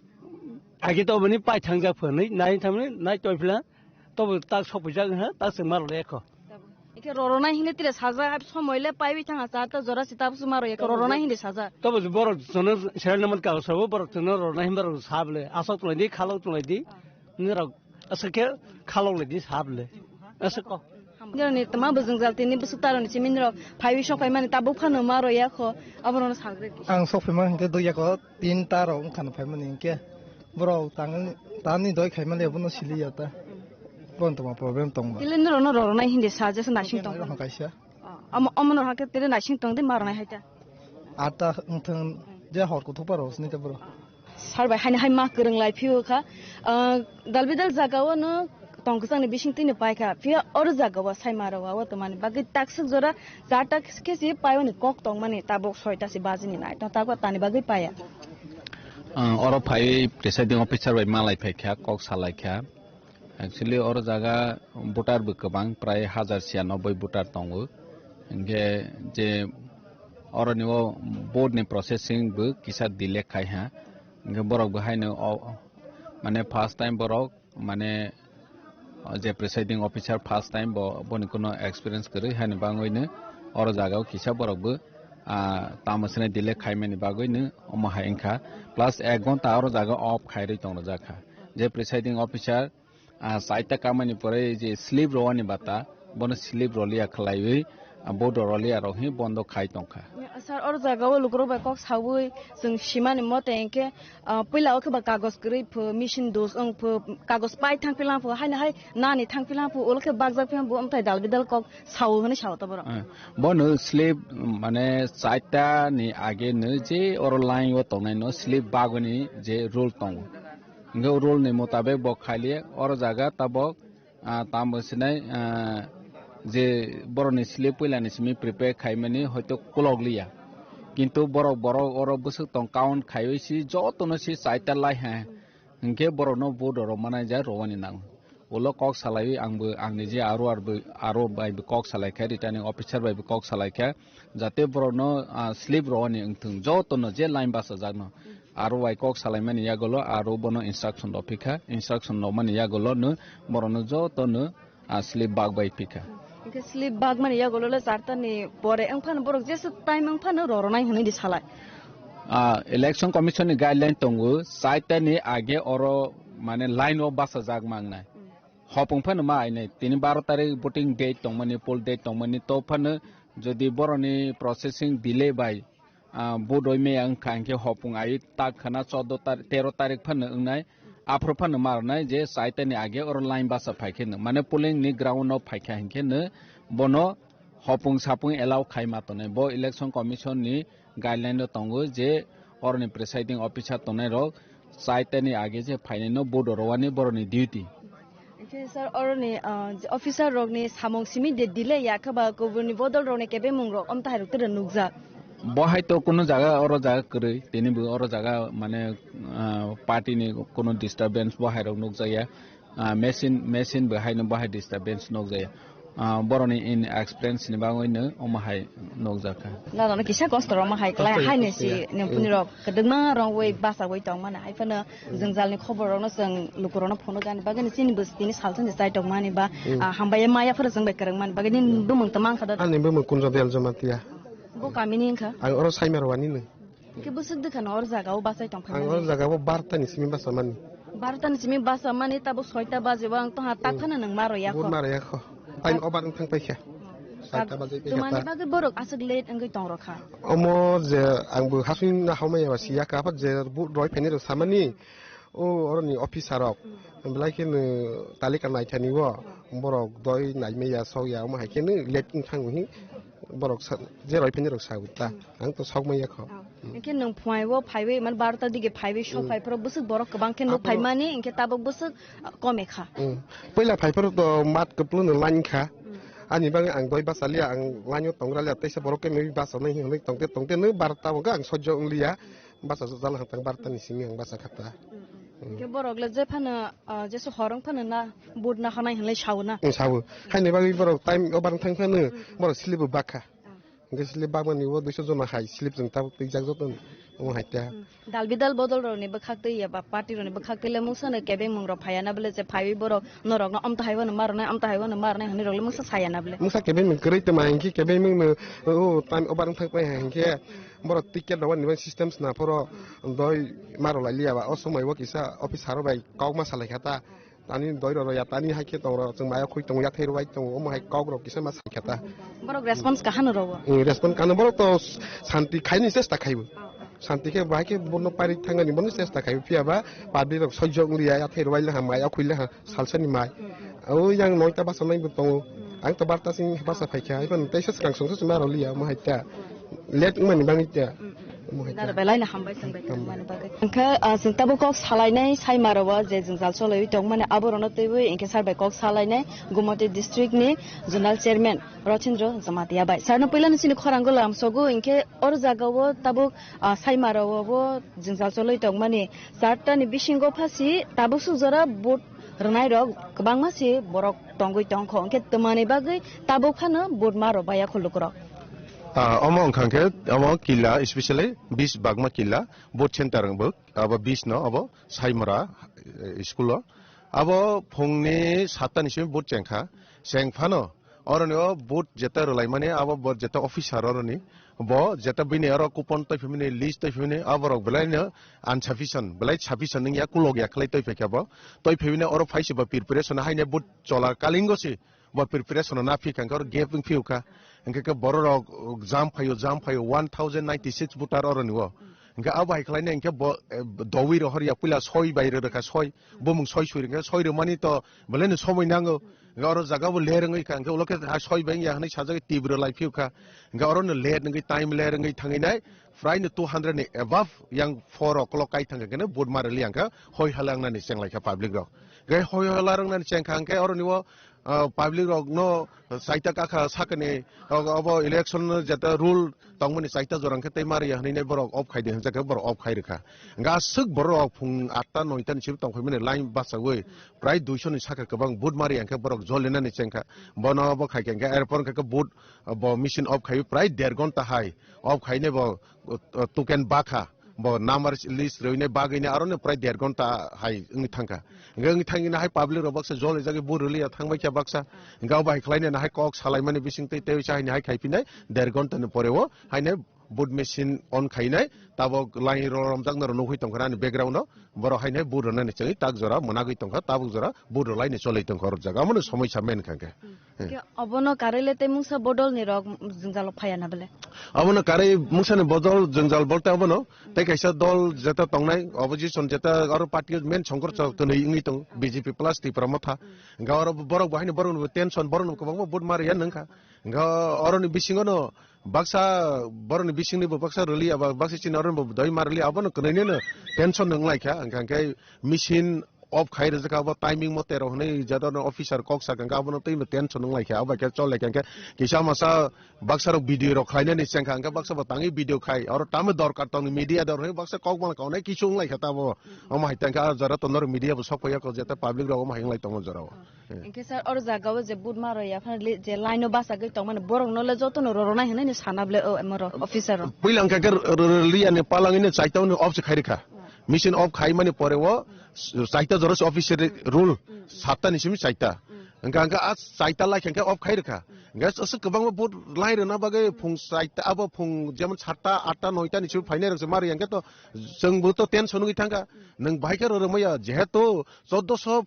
Agi to bani pai thang jak phani nai thamni nai toi phla. Tobo tak sopijak ha, tak se mar le ko. Ike rorona hini tire saja, somoi le paibi thang asa, ta jora sita su maro ike rorona hini saja. Tobo borok jono serial number ka sabo borok jono rorona hini borok sable, asok tulai di, khalok tulai di. Nirok asake khalok le di sable. Asako. Nirok ni tama bujung jal tini busuk taro ni simin rok phaibi sok phaimani tabuk phano maro ya kho, abono sagre. Ang sok phaima hingke do ya ko. Tin ta rok wngkha no phaimani hinkhe borok tangni, tani doi khaimani abono siliya ta. Bon tongma problem tongma. Tile norok no rorok nai hindi sa jesa naising tong. Rok kaisa. Omo, omo no hakhe tile naising tong de marok nai hai ta. Ata wngthang je hor kuthukpa rok sini ta bro. Sar bai haini hai ma kwrwng lai phio kha. Ah, dalbidal jaga o no tong kwchangni bising twino paikha. Phiya oro jaga o saima rok o tongmani bagwi takswk jora cha ta khe se paioni kok tongmani tabuk soita se bajini nai. Tong tabuk tani bagwi paiya. Ah, oro phaiwi presiding officer bai malai phaikha, kok salaikha. Actually, oro jaga voter bo kwbang, prai hajar siyanoboi voter tongo. Hinkhe je oroni o vote ni processing bo kisa delay khai ha. Hinkhe borok bo haino o, mane first time borok mane, o je presiding officer first time bo, boni kuno experience kwrwi, haini bangwino oro jagao kisa borok bo, ah, tamo swnai delay khaimani bagwino omo hai wngkha. Plus ek ghonta oro jaga off khairwi tongjak kha. Je presiding officer, ah, chaita kamani pore je slip rwani bata, bono slip rwliya khwlaiwi, ah, bodo rwliya rok hi bondo khai tongkha. Sir, oro jaga o lukurok bai kok saui chwng simani mote hinkhe, ah, puila o khe ba kagoj kwrwi pho, machine dos wng pho, kagoj pai thang philang pho, haino hai nani thang philang pho, ulo khe bakjak philang pho, amthai dal bidal kok sao hwnwi sao ta borok. Eh, bono slip, mane, chaita ni age no je oro line o tongnai no slip bagoni je rule tongo. Hinkhe o rule ni motabek bo khaile oro jaga tabok ah, tamo sinai, ah, je borokni slip puilani simi prepare khaimani hoito kolok liya. Kintu borok, borok oro bwswk tong count khaiwi si jotono si chaita lai ha. Hinkhe borokno vote rok manai ja rwani nango. Ulo kok salaiwi angbo angni je aro arbo, aro bai bo kok salai kha, returning officer bai bo kok salai kha. Jate borokno, ah, slip rwani wngthung, jotono je line bachajakno aro bai kok salaimani yagulo aro bono instruction rw phikha, instruction rwmani yagulo no borokno jotono, ah, slip bag bai phikha. Hinkhe slip bag mani yagulo le charta ni pore wngphano borok jesu time wngphano rorwnai hwnwi di salai. Ah, election commission ni guideline tongo, chaita ni age oro mane line o bachajak mangnai. Hopung phano ma ainai, tini baro tarik voting date tongmani, poll date tongmani, to phano Jodi boroni processing delay bai, ah, budoi meya wngkha, hinkhe hopung ai tak khana chordo tar-, tero tarik phano wngnai, aphuru phano marnai je chaitani age oro line basa phaikhe no, mane polling ni ground o phaikha hinkhe no bono hopung sapung allow khai ma tongnai. Bo election commission ni guideline o tongo je oroni presiding officer tongnai rok chaitani age je phainai no budor rowani boroni duty. Hinkhe sir, oroni, ah, officer rokni samung simi de delay ya khe ba kuburni bodol rokni kebengmung rok omtahai rok tere nukjak. Bo hai to kuno jaga, oro jaga kwrwi, tini bo oro jaga mane, ah, party ni kuno disturbance bo hai rok nukjak ya. Ah, machine, machine bo hai no bo hai disturbance nukjak ya. Ah, boroni in experience ni bagwi no omo hai nukjak kha. Na no kisa kosto rok ma hai klai Kosto ya, hai ni kosto si ya. Nempuni rok kwdwkma rong wei basa wei tong mani hai phano jwngjal ni khobor rok no chwng luku rok no phone o jani bagwi ni chini bwswk tini sal chani chai tong mani ba, ah, hambai maya phano chwng bai kwrwng mani bagwi ni bumung tong mang kha da. Ani bumung Kunjo Bel Jamatia. Bo kami ni wngkha? Ang oro Saimar wani no. Hingke bwswk dwkhano or jaga o bachai tong Ang phaimani? Or jaga o barta ni simi basa mani. Barta ni simi basa mani tabo soita baje o ang tongha tak phano nwng maro ya Bur kho. Maro ya kho. Time over wng thang paikha. Saita baje paikha Twmani ta. Bagwi borok aswk late wngwi tong rokha. Omo je ang bo hasing na hamai ya si ya ka je bu roi pheni rok samani. O oroni officer rok. Belai khe no talika naithani o. Borok doi naimaya sok ya omo hai khe no late wng thang hi. Borok sa-, je roi pheni rok sa ta. Ang to sok maya kho. Oh. Hinkhe nwng phuai o phaiwi, mane barota dige phaiwi sok phai phoro bwswk borok kwbang khe nuk Aphuru phaimani, hinkhe tabuk bwswk, ah, kome kha. Mm. Puila phai phoro to mat kwplwng no line kha. Mm. Ani bagwi ang doi basa liya, ang line o tongra liya, teisa borok khe nui basa nai hinwi tongte tongte nui barota o ang sojjo wng liya. Basa jala hantang barota ni simi ang basa kha ta. Mm, mm. Mm. Hinkhe borok le je phano, ah, jesu hor wng phano na vote na honai hinlai sao na. Mm, sao. Haini bagwi borok time over thang phano borok slip bo bakha. Ah. Hingke slip bagmani o duiso jona hai slip rwng tabuk twijak joto omo hai ta. Hmm. Dal bidal bodol rokni bwkhak twi ya ba party rokni bwkhak twi le mungsa no kebeng mung rok phaiya na bole je phaiwi borok norok no amtahai wano marnai amtahai wano marnai hinwi rok le mungsa saya na bole. Mungsa kebeng mung kwrwi tongma hingke kebeng mung no o time over wng thang pai hingke borok ticket rok ni system sna phoro doi maro lai liya ba o somoi o kisa officer rok bai kok ma salai kha ta. Tani doi roro ya, tani hai khe tong rok, chwng maya khoi tongo, yathai rwai tongo, omo hai kok rok kisa ma sai kha ta. Borok response kaham rw o? Eh, response kaham, borok to santi khaini chesta khaibo. Santi khe bahai khe bono pari thangani bono chesta khaibo, phiya ba public rok sojjo wng liya, yathai rwai laha, maya khoi laha, salsani mai. O yang noita basa mai bo tongo. Ang to barta sing basa phai kha, iban teisa swkang songsa sima rw liya, omo hai ta. Late wngmani bagwi ta. Omo hai ta. Naro belai no hambai song bai tongmani bagwi. Hingkhe, ah, chwng tabuk kok salainai saimaro o je jwngjal cholaiwi tongmani aborokno twiwi hingkhe sar bai kok salainai Gumoti district ni zonal chairman Rochindro Jamatia bai. Sarno puilano chini khorang gula amsogo hingkhe oro jaga o tabuk, ah, saimaro o bo jwngjal cholaiwi tongmani charta ni bisingo phasi tabuk suk jora vote rwnai rok kwbangma se borok tongwi tongkho hingkhe twmani bagwi tabuk phano vote ma rw baya khulukrok. Ah, omo wngkha khe omo kila, especially bis bagma kila, vote center wngbo, abo bis no, abo Saimora, eh, school o. Abo phungni satta ni simi vote chengkha, cheng phano, oroni o vote jeta rwlaimani, abo bo jeta officer oroni, bo jeta bini oro coupon twi phimani, list twi phimani, abo rok belai no insufficient, belai sufficient wngya, kulok ya khlai twi phaikha bo, twi phimani oro phaisa ba preparation haino vote chola kalingo si, bo preparation na phi kha, hwnkhe oro gap wng phiu kha. Hwnkhe khe borok rok jam phaio, jam phaio, one thousand ninety six voter oro ni o. Hwnkhe abo hai khlai nai hwnkhe bo, eh, dowi rohor ya puila soi bai rw kha soi, bumung soi sui rw kha soi rw mani to belai no somoi nango. Hwnkhe oro jaga bo ler wngwi kha, hwnkhe ulo khe ha soi bai ya hwnwi sajagwi tibro lai phiu kha. Hwnkhe oro no ler wngwi time ler wngwi thangwi nai. Prai no two hundred ni above yang four o'clock kai thang khe vote ma rwli ang kha hoi hala wng nani cheng lai kha public rok. Hwnkhe hoi hala wng nani cheng kha hwnkhe oro ni o ah, public rok no chaita kakha sakani, o-, obo election no jeta rule tongmani chaita jora hwnkhe tei mari ya hwnwi borok off khai di hwnjak khe borok off khai rwkha. Hwnkhe aswk borok phung atta noita ni simi tong phaimani line bachaui prai duiso ni saka kwbang vote mari ya hwnkhe borok joli nani chengkha. Bono bo khai khe hwnkhe airport hwnkhe vote bo machine off khai prai der gonta hai off khai nai bo uh, uh, token bakha, bo number list rwinai bagwini aro no prai der gonta hai wngwi thangkha. Hwnkhe wngwi thangwini hai public rok baksa jol rijagwi bo rwliya thangbai kha baksa. Hwnkhe abo hai khlainai hai kok salaimani bising tei tei hai hai khai phinai der gonta ni pore o haino vote machine on khainai, tabok line rw romjaknai rw nugwi tongkha ani background o, borok haino vote rwnani chwngwi tak jora mwnagwi tongkha, tabok jora vote rwlaini cholwi tongkha oro jaga, omono somoisa main kha khe. Khe obono karwi le tei mungsa bodol ni rok jwngjalo phaya na bele? Obono karwi mungsa ni bodol jwngjal bolte obono tei kaisa dol jeta tongnai opposition jeta aro party main songkor chok twnwi wngwi tong B J P plus Tipra Motha. Hwnkhe oro borok bo haino borok ni tension, borok ni kwbangma vote ma rwya nung kha. Hwnkhe oroni bisingo no baksa borok ni bisingni bo baksa rwliya ba baksa chini oroni bo doi ma rwliya, abono kwnaino tension wng lai kha. Hwnkhe machine off khai rijak kha, abo timing mote rok hinwi jador no officer kok sak hwnkhe abono twi tension wng lai kha, abo khe chol lai kha. Hwnkhe kisa masa baksa rok video rok khlainani cheng kha, hwnkhe baksa bo tangwi video khai, oro tamo dorkar tongni media dor hinwi baksa kok mala kaunai kisu wng lai kha tabo. Omo hai tang khe ah jora to norok media bo sok phaiya kho, jeta public rok omo hai wng lai tongo jora o. Hwnkhe sir, oro jaga o je vote ma rwya phano le-, je line o bachagwi tongmani borok no le joto no roroknai hinwi sana bole o M R O officer rok. Puila hwnkhe khe r-, r-, r-, liya ni palangwi no chaita ni off se khai rikha. Machine off khai mani pore o chaita jora se officer rule satta ni simi chaita. Hwnkhe hwnkhe a chaita lai khe off khai rikha. Hwnkhe aswk kwbangma vote line rwna bagwi phung chaita abo phung jemon satta atta noita ni simi phainai rok se ma rwya hwnkhe to chwng bo to tension wngwi thangkha. Nwng bahai khe rorokmaya jehetu choddoso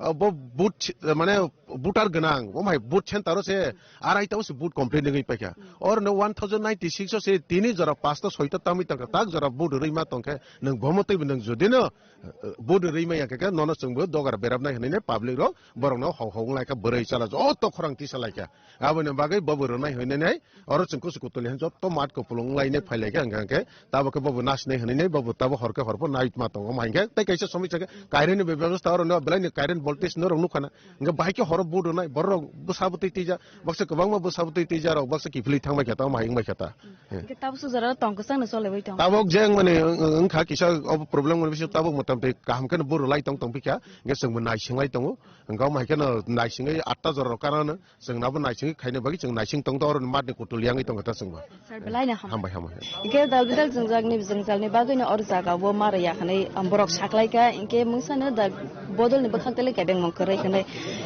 ah, bo boot, mane voter gwnang, bo mai boot center o se arai ta o se boot complete nungwi paikha. Oro no one thousand ninety six o se tini jora pasta soita tamwi tongkha, tak jora boot rwi ma tongkhe, nwng bomo twi nwng jodi no, eh, boot rwi ma yakhe khe nono chwng bo dogar berap nai hinwi ne public rok borok no hau hau wng lai kha, bwrwi chala joto khorang tisa lai kha. Aboni bagwi bobo rwnai hinwi nai, oro chwng kusu kutuli han jotto mat kupulung wng lai nai phai lai kha, hwnkha hwnkhe tabo khe bobo nas nai hinwi nai, bobo tabo hor khe hor pho nai ma tongo, ma hinkhe tei kaisa somoi chakhe current ni bebostha oro no belai ni current voltage no rok nukha na, hwnkhe bahai khe horo bodo nai, borok rok bwsa bwtwi twijak, baksa kwbangma bwsa bwtwi twijak rok, baksa kiphilwi thang bai khe ta, ma hing bai khe ta. Hwnkhe tabuk sujara tong kwchang no cholaiwi tong. Tabuk jeng mani wng-, wng-, wngkha kisa obo problem wngwi bisingo tabuk motamti kaham kheno bodo lai tong tong phikha, hwnkhe chwngbo naising lai tongo, hwnkhe omo hai kheno naisingwi atta jora rok karano. Chwng nabo naising khaina bagwi chwng naising tong do, oro matni kutul yangwi tongkha ta chwngbo. Sir, belai no hambai. Hambai, hambai. Hwnkhe dal bidal jwngjak ni jwngjal ni bagwi no oro jaga o ma rwya hinwi, um, borok saklai kha, hwnkhe mungsa no da bodol ni bwkhak tele kebeng mung kwrwi hinwi.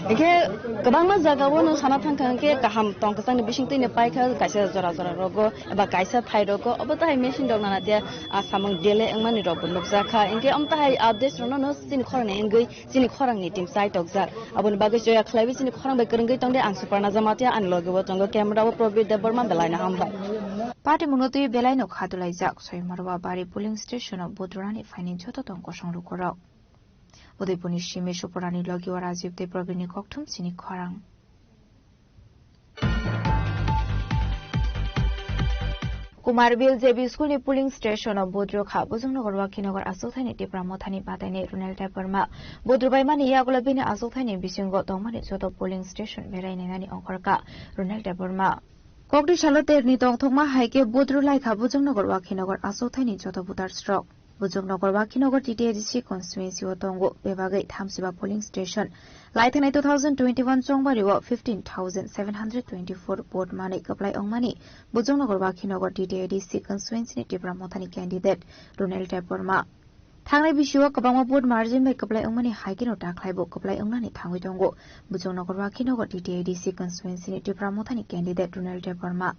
Hwnkhe kwbangma jaga o no sana thang kha, hwnkhe kaham tong kwchang ni bising twi no pai kha, kaisa jora jora rogo eba kaisa thai rogo obo tahai machine rok nana dia, ah, samung delay wngmani rok bo nukjak kha. Hwnkhe omo tahai updates rok no no chini khorang ni wngwi chini khorang ni team chai tokjak. Aboni bagwi choya khlaiwi chini khorang bai kwrwngwi tongdi. Ang Suparna Jamatia, ani loge bo tongo camera o Probir Debbarma, belai no hambai. Party mungno twi belai no kha dulaijak Soimarwa Bari polling station o vote rwnani phaini joto tong kosong lukurok. Udaipurni simi Suparnani loge o Rajiv tei Probir ni kokthum chini khorang. Kumarbil J B School ni polling station o vote rwkha Bujongnagar Wakhinagar achukthai ni Tipra Mothani batainai Ronald Debbarma. Vote rwbaimani yagulo bini achukthai ni bisingo tongmani joto polling station berai nainani ongkhorkha Ronald Debbarma. Kokti salo terni tongthokma hai khe vote rwlaikha Bujongnagar Wakhinagar achukthai ni joto voters rok. Bujongnagar Wakhinagar T T A D C constituency o tongo bebagwi thamsiba polling station. Laithanai two thousand twenty-one chongbari o fifteen thousand seven hundred twenty-four vote manwi kwplai wngmani Bujongnagar Wakhinagar T T A D C constituency ni Tipra Mothani candidate Ronald Debbarma. Thangnai bisio kwbangma vote margin bai kwplai wngmani hai kheno dakhlaibo kwplai wngnani thangwi tongo Bujongnagar Wakhinagar T T A D C constituency ni Tipra Mothani candidate Ronald Debbarma.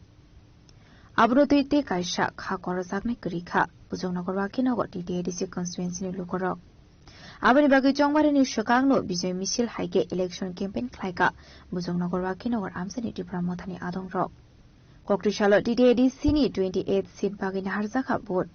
Abono twi tei kaisa kha korojaknai kwrwi kha Bujongnagar Wakhinagar T T A D C constituency ni lukurok. Aboni bagwi chongbarini swkangno Bijoy Misil hai khe election campaign khlaikha Bujongnagar Wakhinagar amchaini Tipra Mothani adongrok. Kokti salo T T A D C ni twenty eight seat bagwi naharjakha vote.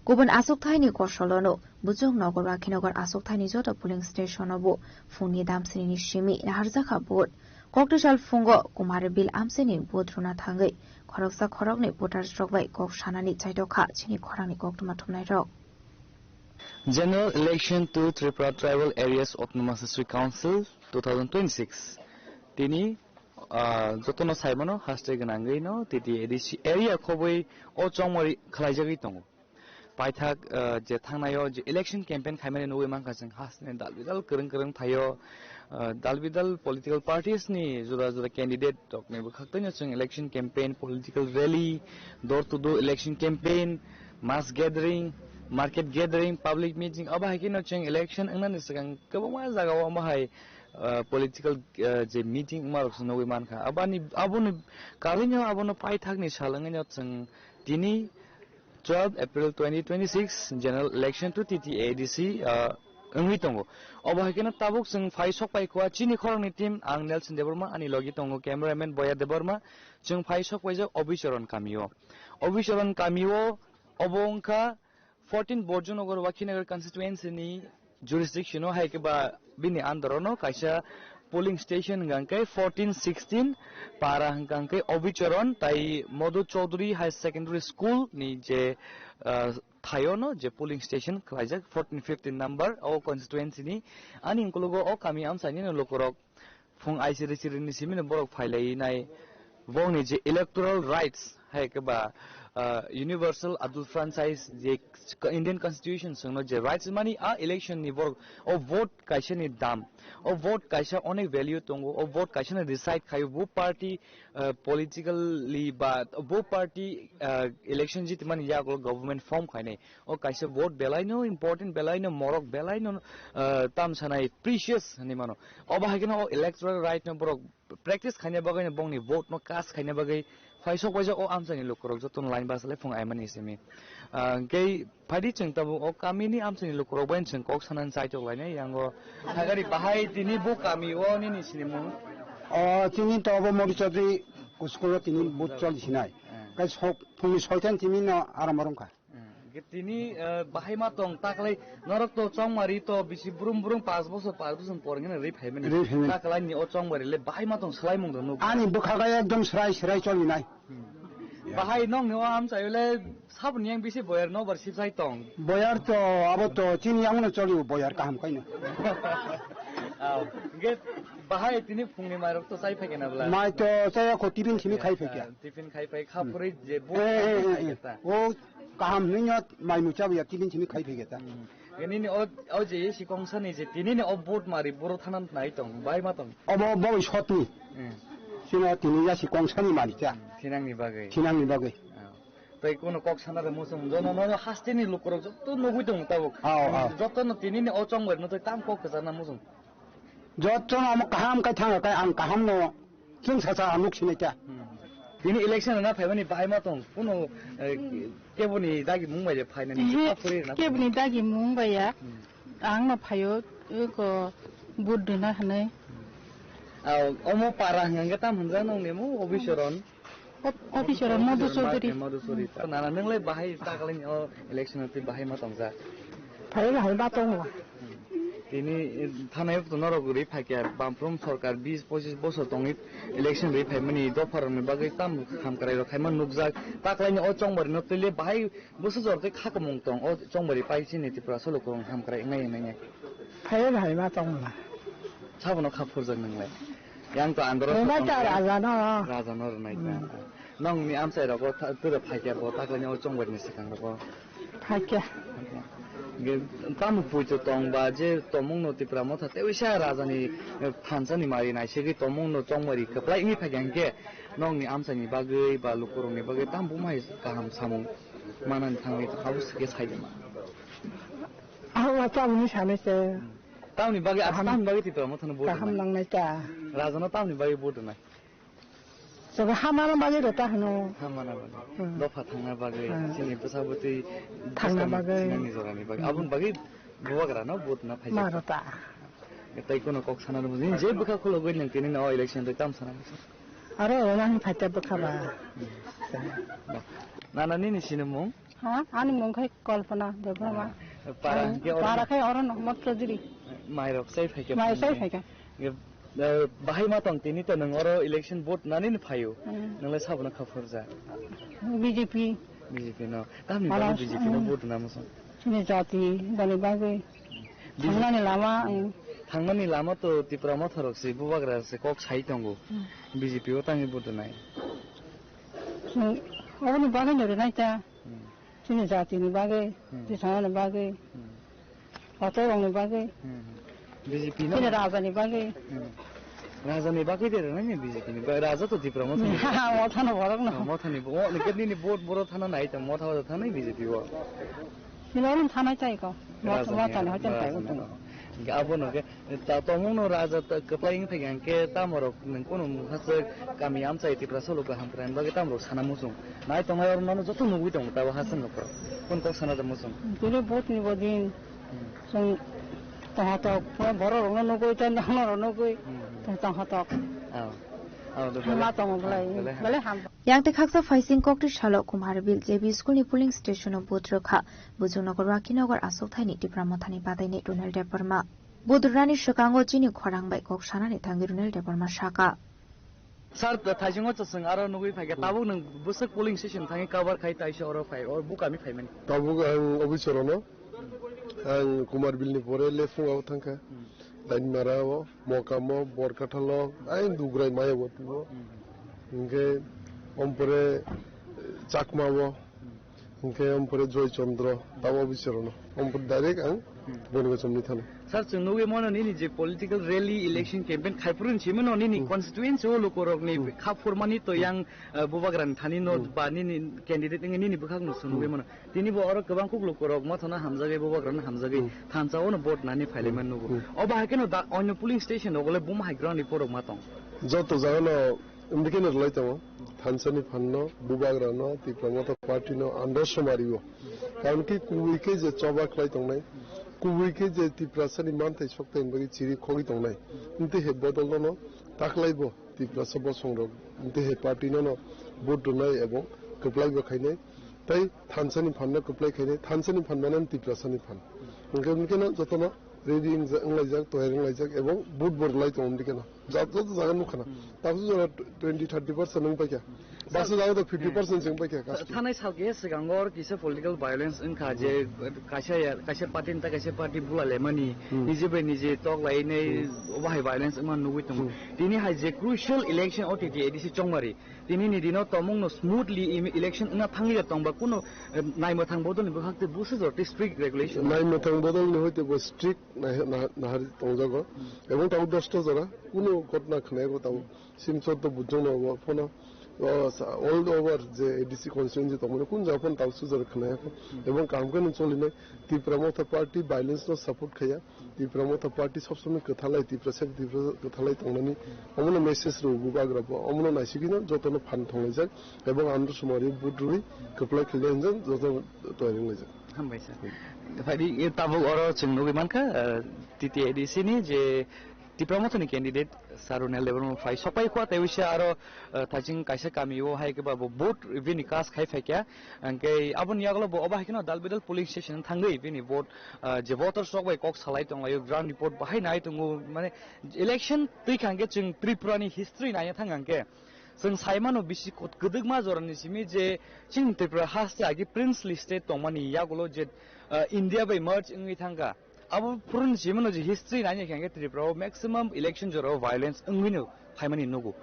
Kubun achukthai ni kosolono Bujongnagar Wakhinagar achukthai ni joto polling station o bo phungni damsini ni simi naharjakha vote. Kokti sal phungo Kumar Bill amchaini vote rwna thangwi khoroksa khoroknwi voters rok bai kok sanani chaitokha chini khorangni koktwma thumnairok. General Election to Tripura Tribal Areas Autonomous District Council two thousand twenty-six. Tini, ah, jotono saimano haste gwnangwi no T T A D C area khobwi o chongmari khlaijagwi tongo. Paithak, ah, je thangnaio je election campaign khaimani nugwi mankha chwng hasteni dal bidal kwrwng kwrwng thaio, ah, dal bidal political parties ni juda juda candidate rokni bwkhaktwino chwng election campaign, political rally, door to door election campaign, mass gathering, market gathering, public meeting, abo hai kheno chwng election wngnani swkang kwbangma jagao omo hai ah, political, ah, je meeting wngmarok se nugwi mankha. Aboni, aboni karwino abono paithakni sal wngwino chwng tini twelve April twenty twenty-six general election to T T A D C, ah, wngwi tongo. Obo hai kheno tabuk chwng phai sok pai kha chini khoroknwi team, ang Nelson Debbarma, ani logi tongo cameraman Boya Debbarma. Chwng phai sok paijak Obichoron kamio. Obichoron kamio obo wngkha fourteen Borjunagar Wakhinagar constituency ni jurisdiction o, hai khe ba bini under o no kaisa polling station hwnkha khe fourteen sixteen para hwnkha khe Obichoron tai Madhu Chaudhary High Secondary School ni je, ah, thaio no je polling station khlaijak fourteen fifteen number o constituency ni. Ani ukologo o kami amchaini no lukurok phung aisiri siri ni simi no borok phailainai. Bongni je electoral rights hai khe ba, ah, universal adult franchise je Indian constitution songno je rights mani a election ni borok o vote kaisa ni dam, o vote kaisa onek value tongo, o vote kaisa no decide khaio bo party, ah, politically ba bo party, ah, election jiti mani yago government form khainai. O kaisa vote belai no important, belai no morok, belai no, ah, tam sanai precious hinwi mano. Obo hai kheno o electoral right no borok practice khaina bagwi no bongni vote no cast khaina bagwi phai sok paijak o amchaini lukurok jotono line bus le phung aimani simi. Ah, hwnkhe phaidi chwng tabuk o kamini amchaini lukurok bai chwng kok sanani chaitok lainai yango. Hagari bahai tini bo kami o nini sinimung? O, tini to obo Modi Chaudhary school o tini vote choli sinai. Hmm. Kai sok phungni soitan tini no aram aram kha. Hmm. Ge tini, eh, bahai ma tong taklai norok to chongmari to bisi brum brum pas bosor pas bosor por ngene ri phaimani. Ri phaimani. Taklai ni o chongmari le bahai ma tong swlaimung do nuk. Ani bwkha ga ekdom srai srai cholinai. Hmm. Bahai nong ni o amchaio le sabni yang bisi boyar no bar sip sai tong. Boyar to abo to chini yang no choli boyar kaham kaino. Aw, ge bahai tini phungni mairok to chai phai kena bla. Mai to chaya ko tiffin simi khai phai kya. Tiffin khai phai kha phuri je bo Eh, eh, eh, khai eh. keta. O kaham hwnwi no mai mucha ya tiffin simi khai phai keta. Hmm. Nini o, o je si kongsani je tinini o vote mari boro thanam nai tong, bai ma tong. Obo bo sotni. Hmm. Sino tini ya si kongsani mari cha. Thinangni bagwi. Thinangni bagwi. Oh. Tei kono kok sana re musung jono no hasteni lukurok jotto nugui tong tabuk. Oh, oh. Jotto no tinini o chongmari no tei tam kok sana musung. Jotono omo kaham kai thanga kai ang kaham no chwng sacha ang nuk sinai ta. Hmm. Tini election na phaimani bahai ma tong kuno, eh, keboni dagi mung bai phainani Ehe, kha phuri na keboni dagi mung bai ya. Hmm. Ang no phaio ko vote dina hanai. Aw, omo para hwnkhe tam hwnjak nong nemo Obichoron. Op-, Obichoron Madhu Chaudhary. Madhu Chaudhary. Nana nwnglai bahai takalani o election twi bahai ma tongjak. Phai bahai ma tongo. Tini, eh, thanai to norok ri phaikya, Bamprum sorkar bis pochis bosor tongwi election ri phaimani dopharokni bagwi tam hamkrai rok khaima nukjak. Taklaini o chongmari no twi le bahai bwsajor tei kha kwmwng tong o chongmari pai chini Tripura solo kwrwng hamkrai wngnai wngnai. Phai bahai ma tongla. Sabono kha phurjak nwnglai. Yang to andro Rwnai ta raja no. Raja no rwnai ta. Hmm. Nongni amchai rogo tha-, turo phaikya bo taklaini o chongmari ni swkang rogo. Phaikya. Ge, tamo puito tong ba je tomung no Tipra Motha tei uisa raja ni, eh, thansa ni mari nai segwi tomung no chongmari kwplai wngwi phaikya hwnkhe nongni amchai ni bagwi ba lukurok ni bagwi tamo bumai kaham samung manani thangwi abo swkhe sai de ma. Abo ma tamo ni sanai se. Tamni bagwi, asa kaham, tamni bagwi Tipra Motha no vote kaham rwnai? Nangnai ta. Raja no tamni bagwi vote rwnai? Sobo hamano bagwi rota hwno. Hamana bagwi. Hmm. Dopha thangna bagwi. Hmm. Chini bwsa bwtwi thangna bwskang bagwi. Nangni jorani bagwi. Hmm. Aboni bagwi bubagra no vote na phaijak. Ma rota. Tei kono kok sana rwmani je bwkha khulogwi nang tini no election twi tam sana. Aro ona hin phaita bwkha ba. Hmm. Ba. Nana nini sinimung? Ha, ani mung khai Kalpana Debbarma. Ah, para hwnkhe oro para khai oro Nokmat Chaudhary. Mairok chai phaikha. Mai chai phaikha. Nge, eh, bahai ma tong tini to nwng oro election vote nani ni phaio. Hmm. Nwng le sabono kha phurja. B J P. B J P no. Tamni bagwi Para, B J P no hmm. Vote na musa. Chini jati bani bagwi. B J P. Thangnani lama, hmm. Thangnani lama to Tipra Motha rok se bubagra se kok sai tongo. Hmm. B J P o tangwi vote nai. Hmm. Oboni bagwi no rinai ta. Hmm. Chini jatini bagwi, hmm. Tisanani bagwi, hmm. Hotorokni bagwi, hmm. B J P no? Chini rajani bagwi. Hmm. Rajani bagwi de rwnai ni B J P ni. Ba-, raja to Tipra Motha ni. Motha no borok no. Oh, Motha ni. Oh, ni kebni ni vote borok thana nai to Motha o thana B J P o. Chini orom thana chai ko. Motha, rajani, Motha ni hoicham chai rajani. Utung. Hingke abono khe ta-, tongmungno raja ta-, kwplai wng thai hingke tamorok nwng kunu mungha swk kami amchai Tiprasa luku hamkrai bagwi tamorok sana muchung. Nai tongnai oro nono joto nugwi tongo tabo hasing luku. Kun kok sana da muchung. Tini vote ni bodin. Hmm. Chwng tongha tok, borok rokno nugwi, tei nono rok nugwi, hmm, tongha tok. Oh. Oh, do Hama bele. Tongo belai, ah, bele. Belai ham. Yang tei khaksa phaising kokti salo Kumar Bill J B school ni polling station o vote rwkha. Bujungnogor Wakinogar aswk thaini Tipra Mothani badaini Ronel Debbarma. Vote rwnani swkango chini khorang bai kok sanani thangwi Ronel Debbarma saka. Sir, thaisingo chwng aro nugwi phaikha, hmm, tabuk nwng bwswk polling station thangwi cover khai taisa oro phai, o bukami phaimani. Tabuk ang officer ono, ang Kumar Bill ni pore Lephunga o thangkha. Hmm. Dainmara o, Mokamo, Borkathalo, ai Dugrai maya o tubo. Hmm. Hingke ompore Chakma o. Hmm. Hingke ompore Joy Chandra, tabo bicharono. Ompore direct ang, hmm, Bonga Chomni thani. Sir, chwng nugwi mano nini je political rally, election campaign khai phuru hinwi mano nini, hmm, constituency o lukurokni, hmm, kha phurmani to, hmm, yang, eh, bubagrani thani no, hmm, ba nini candidate wngwi nini bwkhakno chwng nugwi, hmm, mano. Tini bo oro kwbang kuk lukurok mothano hamjagwi bubagrano hamjagwi, hmm, thansa ono vote nani phailaiman, hmm, nugo. Hmm. Obo hai kheno da onyo polling station rogole buma hai ground report rok ma tong. Joto jagano Hingke no rwlai tongo, thansani phanno, bubagrano, Tipra Motha Party no, andro somari o. Karon khe kubui khe je choba khlai tongnai, kubui khe je Tiprasani manthai sokthai ni bagwi chiri khogwi tongnai. Hingke he bodol no taklai bo Tiprasa bosong rok, hingke he party no no vote rwnai ebong kwplai bo khainai, tei thansani phanno kwplai khainai, thansani phan mane Tiprasani phan. Hingke, hingke no jotono ready wngja-, wnglaijak, toyar wnglaijak, ebong vote bo rwlai tongo hingke no. Jat-, joto jaga nukha na. Hmm. Tabuk jora twenty, thirty percent wng paikha. Sir, baksa jaga to fifty percent, hmm, se wng paikha, kasu. Thanai sal keha swkango oro kisa political violence wngkha, hmm, je kaisa ya, kaisa party ni ta kaisa party bula lemani, hmm, nije bai nije tok lainai, hmm, obo hai violence wngma nugwi tongo. Hmm. Tini hai je crucial election o T T A D C chongmari, tini ni dino tomung no smoothly im-, election wngna thangwi ya tongba kuno, eh, naimwthang bodol ni bwkhak tei busu jora tei strict regulation. Naimwthang bodol ni hoite bo strict nai-, na-, nahar tongjago. Hmm. Ebong tabuk dosta jora kunu ghotna khwnai abo tabuk. Simchot to bujong no obo phano, o, sa-, all over je A D C constituency tongmani kun jaga phano tabuk sujak khwnai kho. Hmm. Ebong kaham khe no cholinai Tipra Motha Party violence no support khaya. Tipra Motha Party sob somoi kwthalai Tipra sak Tipra kwthalai tongnani omono message rw bubagra bo omono naisigino jotono phan thonglaijak ebong andro somari vote rwi kwplai khainai hinjak jotono toyar wnglaijak. Hambai sir. Phai di, e, tabuk oro chwng nugwi mankha, eh, T T A D C ni je Tipra Mothani candidate Sir Ronel Debbarma phai sokpai kho, tei wisa aro, eh, thaising kaisa kami o hai khe ba bo vote bini cast khai phai kha. Hingke aboni yagulo bo obo hai kheno dal bidal polling station thangwi bini vote, eh, je voters rok bai kok salai tonglaio, ground report bahai nai tongo, mane election twi kha hingke chwng Tripura ni history naina thang hingke. Chwng sai mano bisi kwt-, kwdwkma jorani simi je chini Tripura haste agi princely state tongmani yagulo je, ah, India bai merge wngwi thangkha. Abo phuruni simi mano je history naina khe hwnkhe Tripura o maximum election jorao violence wngwino phaimani nugo.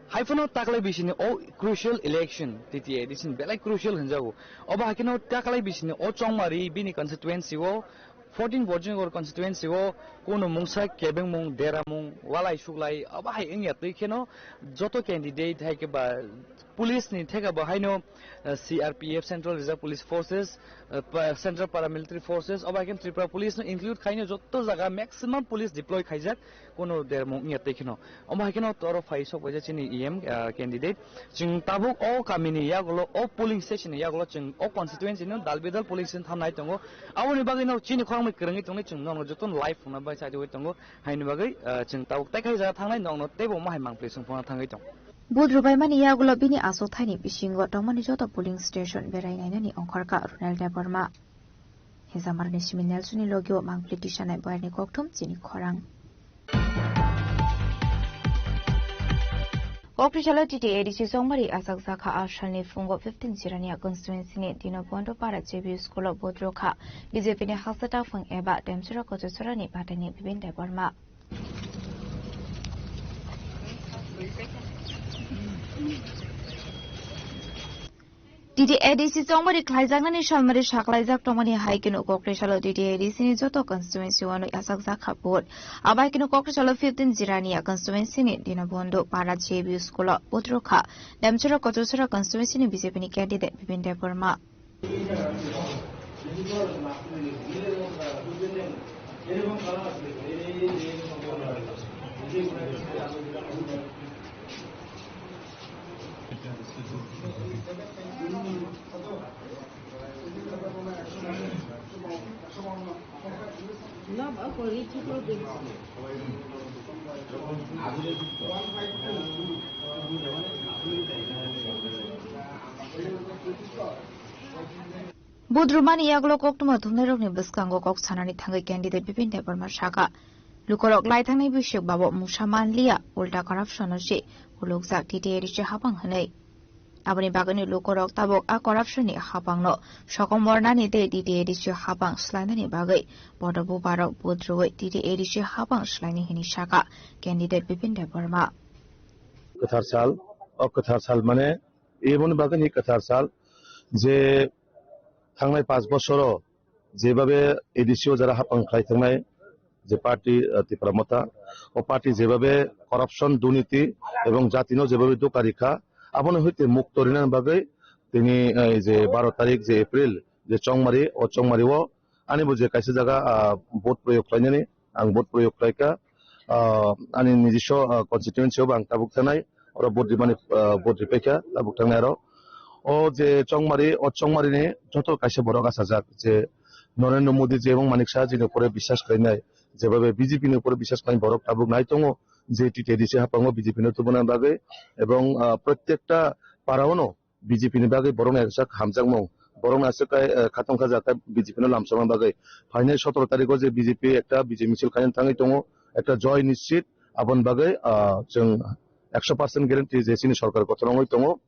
Haiphano taklai bisini o crucial election, T T A D C ni belai crucial hwnjago. Obo haikhe no taklai bisini o chongmari bini constituency o fourteen Borjinogor constituency o kuno mungsa kebengmung, deramung, walai suglai, abo hai wngya twi kheno joto candidate hai khe ba police ni theka bo haino, eh, C R P F, Central Reserve Police Forces, eh, pa-, Central Paramilitary Forces, obo hai khe Tripura Police no include khaino joto jaga maximum police deploy khaijak kuno deramung wngya twi kheno. Omo hai kheno toro phai sok baija chini E M, ah, candidate. Chwng tabuk o kamini yagulo, o polling station ni yagulo chwng o constituency no dal bidal polling station thamnai tongo. Aboni bagwi no chini khorangmwi kwrwngwi tongnai chwng nono jotono live phunukna bai chaiwi tongo. Haini bagwi, ah, chwng tabuk tei khai jaga thangnai nokno teibo omo hai mangpli songphona thangwi tong. Vote rwbaimani yagulo bini aswk thaini bisingo tongmani joto polling station berai nainani ongkhorkha Ronel Debbarma. Hejamarni simi Nelsonni logio mangpli tisanai boyarni kokthum chini khorang. Kokthwi salo T T A D C chongmari achak jakha a salni phungo fifteen Jirania constituency ni Dinobondo para J B school o vote rwkha B J P ni haksa taphang eba Demchura Kochachurani bataini Bipin Debbarma. T T A D C chongmari khlaijaknani salmari saklaijak tongmani hai kheno kokthwi salo T T A D C ni joto constituency o no achak jakha vote. Abo hai kheno kokthwi salo fifteen Jirania constituency ni Dinobondo para J B school o vote rwkha Demchura Kochachura constituency ni B J P ni candidate Bipin Debbarma. Vote rwmani yagulo koktwma thumnairokni bwskango kok sanani thangwi candidate Bipin Debbarma sakha, lukurok lai thangnai bisik babo mungsa manliya, ulta corruption-o se ulukjak T T A D C hapang hwnwi. Aboni bagwino lukurok tabuk a corruption-ni hapangno sokomornani tei T T A D C hapang swlainani bagwi bodo bubarok vote rwui T T A D C hapang swlainai hwnwi sakha candidate Bipin Debbarma. Kwthar sal, o kwthar sal mane, eboni bagwini kwthar sal je thangnai panch bosoro jebabe A D C o jara hapang khlai thangnai je party, ah, Tipra Motha, o party jebabe corruption, durniti ebong jatino jebabe doka rikha, abono hoite mukto rinani bagwi tini, eh, je baro tarik je April je Chongmari, o Chongmari o ani bo je kaisa jaga, ah, vote proyog khlainani, ang vote proyog khlaikha, ah, ani nijiso, ah, constituency o bo ang tabuk thangnai, oro vote rimani, ah, vote ripaikha tabuk thangnai aro. O je Chongmari, o Chongmari ni joto kaisa borok achajak je Narendra Modi je ebong Manik Saha jini upore biswas khlainai, jebabe B J P ni upore biswas khlai borok tabuk nai tongo je T T A D C hapango B J P no tubuna bagwi ebong, ah, prottekta para o no B J P ni bagwi borokni ekjak hamjakmung, borokni aswk kai, eh, khatong khaja khe B J P no lamsokna bagwi. Phainai sotoro tarikh o je B J P ekta bijay misil khaina thangwi tongo, ekta joy nischit, aboni bagwi, ah, chwng ekso percent guarantee je chini sorkar kotor wngwi tongo.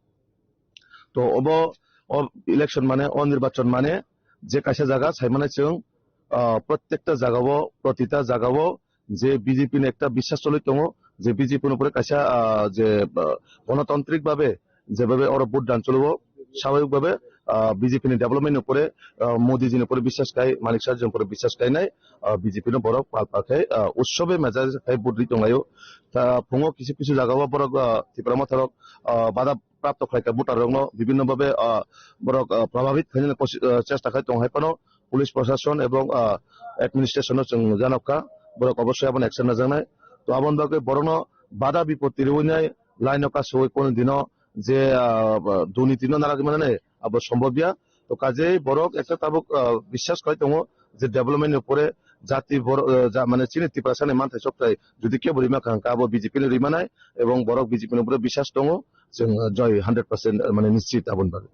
To obo, o election mane, o nirbachon mane je kaisa jaga sai mane chwng, ah, prottekta jagao, protita jagao je B J P ni ekta biswas choli tongo, je B J P ni upore kaisa, ah, je, ah, gonotantrik babe jebabe oro vote dan cholo, swabhabik babe, ah, B J P ni development ni upore, ah, Modi ji ni upore biswas kai, Manik Saha ji ni upore biswas kainai, ah, B J P no borok pal pal khai, ah, utsobe mejai khai vote ri tonglaio. Ta phungo kisu kisu jagao borok, ah, Tipra Motha rok, ah, bada prapto khlaikha voter rokno bibhinno babe, ah, borok, ah, probhabit khainani kosi-, ah, chesta khai tong hai phano police proshashon ebong, ah, administration no chwng janokha, borok obossoi abono action najaknai. To aboni bagwi borokno bada bipoti rwinai line o kasui kono dino je, ah, durniti no narwgwi manani abo sombobya. To kajei borok ekta tabuk, ah, biswas khai tongo je development ni upore jati bor-, ah, ja-, mane chini Tiprasa ni manthai sokthai jodi kebo rima kha hwnkha abo B J P ni rimanai ebong borok B J P ni upore biswas tongo. Chwng, ah, joy hundred percent, ah, mane nischit aboni bagwi.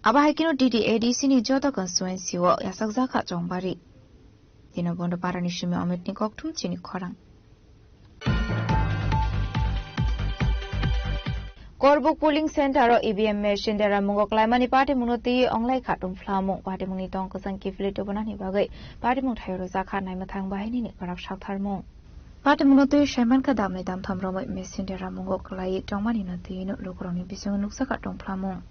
Abo hai kheno T T A D C ni joto constituency o yachakjak kha Chongbari. Dino Bondo Parani simi Amit ni kokthum chini khorang. Korbuk polling center o E V M machine deramungo klaimani patimungno twi onglai kha tongphlamung. Patimungni tong kwchang kiphilwi tubunani bagwi patimung thaio rwjak kha naimwthang bahainini kwrak saktharmung. Patimungno twi saiman kha damni damtham romwi machine deramungo klaiwi tongmani no twi lukurokni bisingo nukjak kha tongphlamung.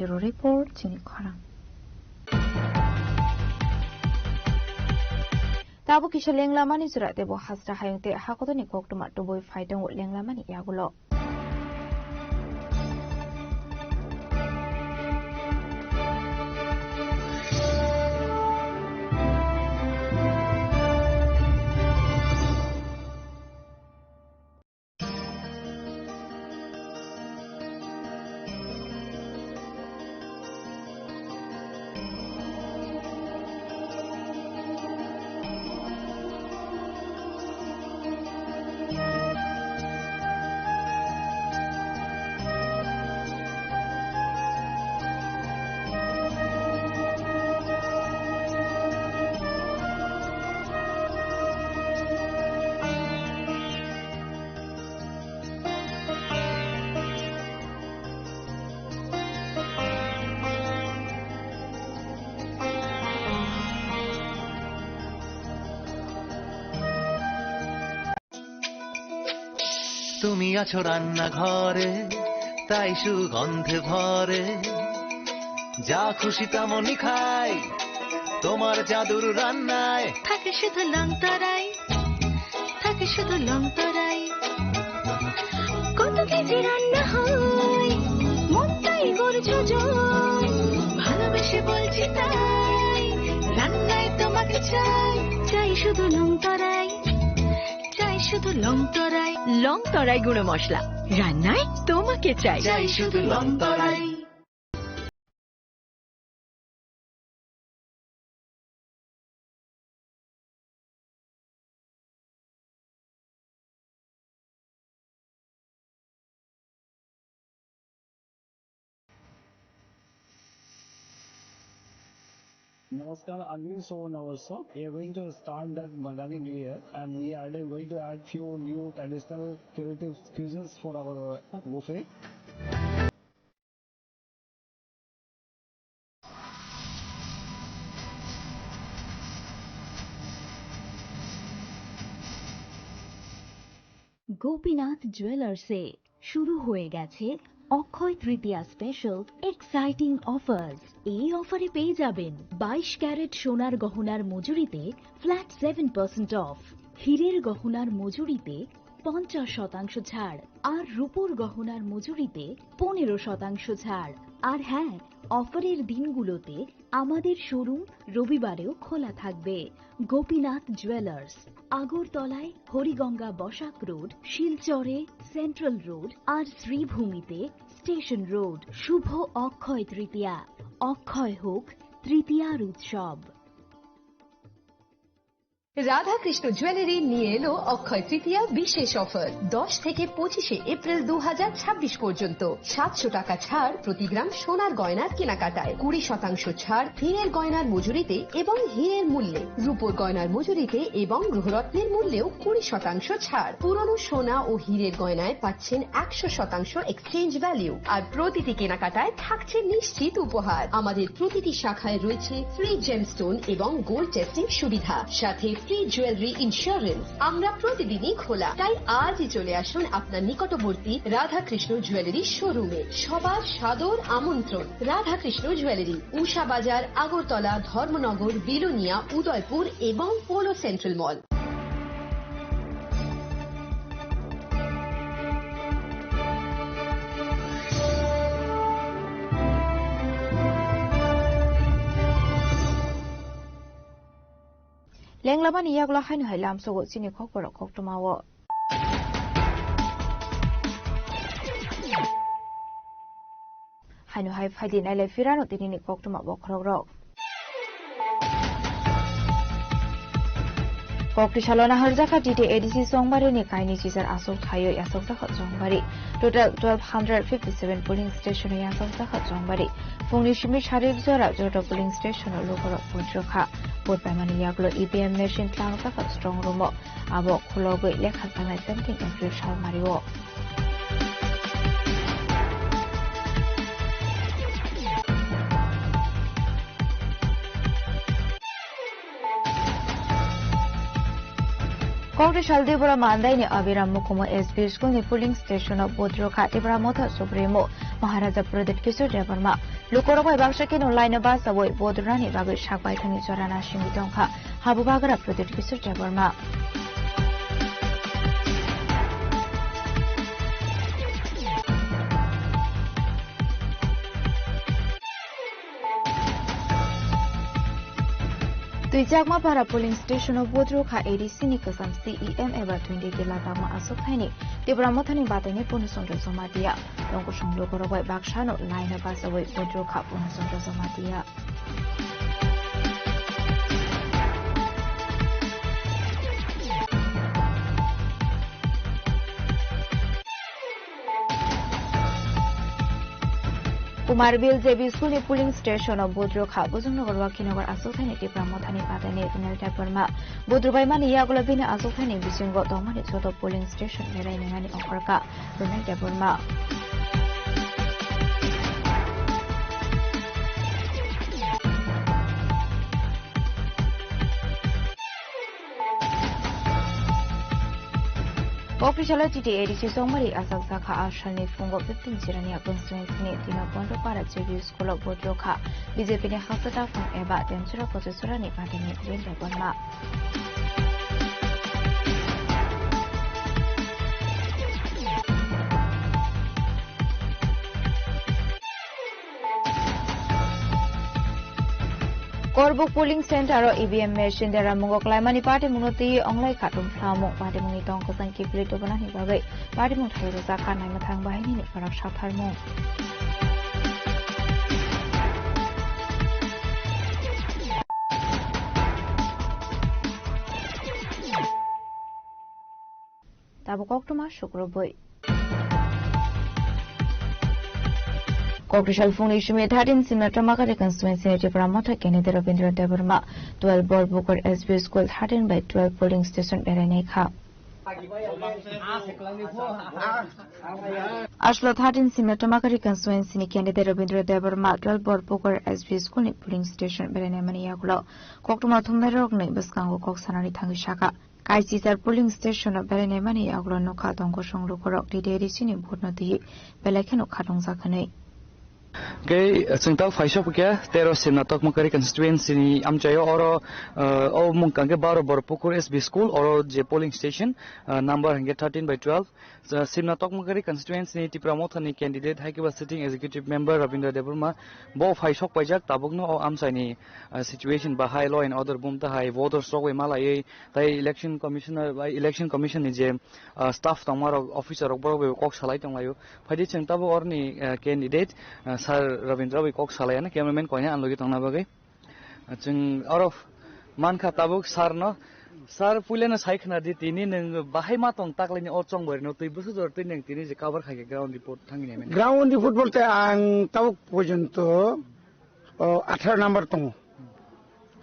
Bureau Report, chini khorang. Tabuk kisa lenglamani jora tei bo hasra hayung tei hakotorni koktwma tubui phai tongo lenglamani yagulo. তুমি আছো রান্নাঘরে, তাই সুগন্ধে ভরে। যা খুশি তেমনই খাই, তোমার জাদুর রান্নায়। থাকে শুধু লংতরাই, থাকে শুধু লংতরাই। কত কেজি রান্না হয়, মনটাই গড়ে যোজন। ভালোবেসে বলছি তাই, রান্নায় তোমাকে চাই। চাই শুধু লংতরাই, চাই শুধু লংতরাই। লংতরাই গুঁড়ো মশলা, রান্নায় তোমাকে চাই। চাই শুধু লংতরাই। Namaskar, I'm Sohn Awasya. We are going to start that Bangali New Year, and we are going to add few new traditional creative cuisines for our buffet. Gopinath জুয়েলার্সে শুরু হয়ে গেছে অক্ষয় তৃতীয়া স্পেশাল এক্সাইটিং অফার্স। এই অফারে পেয়ে যাবেন বাইশ ক্যারেট সোনার গহনার মজুরিতে ফ্ল্যাট সেভেন পার্সেন্ট অফ, হীরের গহনার মজুরিতে পঞ্চাশ শতাংশ ছাড়, আর রূপোর গহনার মজুরিতে পনেরো শতাংশ ছাড়। আর হ্যাঁ, অফারের দিনগুলোতে আমাদের শোরুম রবিবারেও খোলা থাকবে। গোপীনাথ জুয়েলার্স, আগরতলায় হরিগঙ্গা বসাক রোড, শিলচরে সেন্ট্রাল রোড আর শ্রীভূমিতে স্টেশন রোড। শুভ অক্ষয় তৃতীয়া, অক্ষয় হোক তৃতীয়ার উৎসব। রাধাকৃষ্ণ জুয়েলারি নিয়ে এলো অক্ষয় তৃতীয়া বিশেষ অফার। দশ থেকে পঁচিশে এপ্রিল দু হাজার ছাব্বিশ পর্যন্ত সাতশো টাকা ছাড় প্রতি গ্রাম সোনার গয়নার কেনাকাটায়, কুড়ি শতাংশ ছাড় হীরের গয়নার মজুরিতে এবং হীরের মূল্যে, রূপোর গয়নার মজুরিতে এবং গ্রহরত্নের মূল্যেও কুড়ি শতাংশ ছাড়। পুরনো সোনা ও হীরের গয়নায় পাচ্ছেন একশো শতাংশ এক্সচেঞ্জ ভ্যালু, আর প্রতিটি কেনাকাটায় থাকছে নিশ্চিত উপহার। আমাদের প্রতিটি শাখায় রয়েছে ফ্রি জেমস্টোন এবং গোল্ড টেস্টিং সুবিধা, সাথে ফ্রি জুয়েলারি ইন্স্যুরেন্স। আমরা প্রতিদিনই খোলা, তাই আজই চলে আসুন আপনার নিকটবর্তী রাধাকৃষ্ণ জুয়েলারি শোরুমে। সবার সাদর আমন্ত্রণ। রাধাকৃষ্ণ জুয়েলারি, উষা বাজার, আগরতলা, ধর্মনগর, বিলোনিয়া, উদয়পুর এবং polo central mall. Lenglamani yagulo haino hai lamsogo chini khokborok koktwmao. Haino hai phaidi nailai phirano tinini koktwma bokhorokrok. Kokti salo naharjakha T T A D C Chongbarini kaini chichar aswk thaiwi yachakjakha Chongbari. Total twelve hundred fifty seven polling station-o yachakjakha Chongbari. Phungni simi sari jora joto polling station-o lukurok vote rwkha. Vote paimani yagulo E V M machine tlangjak strong room-o. Abo khulogwi lekha changnai seventeen April salmari-o. Congress sal Debora Mandaini Abiram Mukumu S B school ni polling station o vote rwkha Tipra Motha Supremo Maharaja Pradyut Kishore Debbarma. Lukurok bai baksa khe no line o bachawi vote rwnani bagwi sak baithangni jora nasimwi tongkha Habubagra Pradyut Kishore Debbarma. Twichakma para polling station o vote rwkha A D C ni kwcham C E M eba twenty gila tangma aswk thaini Tipra Mothani bataini Purno Chandra Jamatia. Tongkosong lukurok bai baksano line o bachawi vote rwkha Purno Chandra Jamatia. Kumarbil J B School ni polling station o vote rwkha Bujongnagar Wakhinagar aswk thaini Tipra Mothani bataini Runal Debbarma. Vote rwbaimani yagulo bini aswk thaini bisingo tongmani joto polling station berai nangani ongkhorkha Runal Debbarma. Kokri salo T T A D C chongmari asal sakha a salni phungo fifteen Jirania constituency ni Dino Pondopara J B school o vote rokha B J P ni hasta taphang eba Demchura Kochachura ni party ni Rindra Debbarma. Korbuk polling center o E V M machine deramungo klaimani patimungno twi onglai khatung phlamung. Patimungni tong kwchang kiphilwi tubunani bagwi patimung thai rwjak kha naima thang bahainini khorok satharmung. Tabuk koktwma sukrubwi. Kokri sal phungni simi thirteen Simna Tomakari constituency ni Tipra Motha candidate Rabindra Debbarma twelve Borpukur S B school thirteen by twelve polling station berainai kha. Aslo thirteen Simna Tomakari constituency ni candidate Rabindra Debbarma twelve Borpukur S B school ni polling station berainai mani yagulo koktwma thumnai rokni bwskango kok sanani thangwi saka. Kaisisar polling station o berainai mani yagulo nokha tongo song lukurok T T A D C ni vote no twi belai kheno khatungjak hwnwi. Kei chwng tak phaisok khe tero Simna Tokmakari constituency ni amchaio oro, eh, o mung kangkhe baro Borpukur S B school oro je polling station, eh, number hwnkhe thirteen by twelve. Eh, Simna Tokmakari constituency ni Tipra Motha ni candidate hai khe ba sitting executive member Rabindra Debbarma bo phaisok paijak tabukno o amchaini, eh, situation bahai law and order bumta hai voters rok bai malaiwi tai election commissioner bai election commission ni je, ah, staff tongmarok, officer rok borok bai kok salai tonglaio. Phaidi chwng tabuk orni, ah, candidate, ah, sir Rabindra bai kok salai ano cameraman koine ang logi tongna bagwi. Ah, chwng oro mankha tabuk sir no. Sir, puilano sai khna di, tini nwng bahai ma tong taklaini o chongbarino twi bwsajor twi nwng tini je cover khai khe ground report thangni mene. Ground report bolte ang tabuk porjonto, o, atharo number tongo.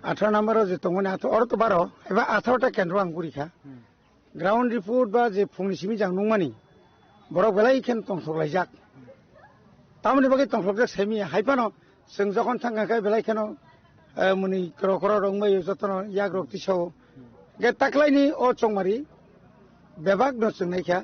Atharo number o je tongmani atho-, oro to baro, eba atharo ta kendro ang guri kha. Hmm. Ground report ba je phungni simi jang nungmani, borok belai khen tongthok laijak. Tamoni bagwi tongthok jak simi hai phano chwng jokhon thang kha khe belai kheno, eh, muni kro kro rok bai jotono yak rok tisao. Ge taklaini o chongmari bebak no chwng nai kha.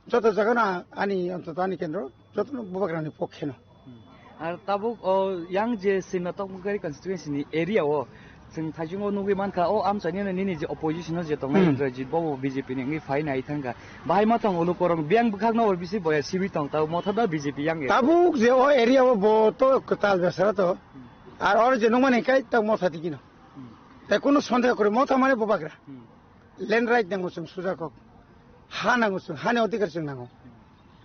Joto jaga no ani ontoto ani kendro joto no bubagra ni pokhe no. Hmm. Ar tabuk o yang je Simna Tokmakari constituency ni area o chwng thaichungo nugwi mankha o amchaini nini je opposition o je tongnai Hmm. Indrajit bo B J P ni wngwi phai nai thangkha. Bahai ma tong ulu korong biang bwkhak no bisi boya sibi tong tabuk motha da B J P yang e. Tabuk je o area o bo to kwtal besara to. Hmm. Ar or je nungmani kai ta motha tiki no. Hmm. Tai kunu sondeho kore motha mane bubagra. Hmm. Land right nango chwng sujakok. Ha nango chwng, hani odhikar chwng nango.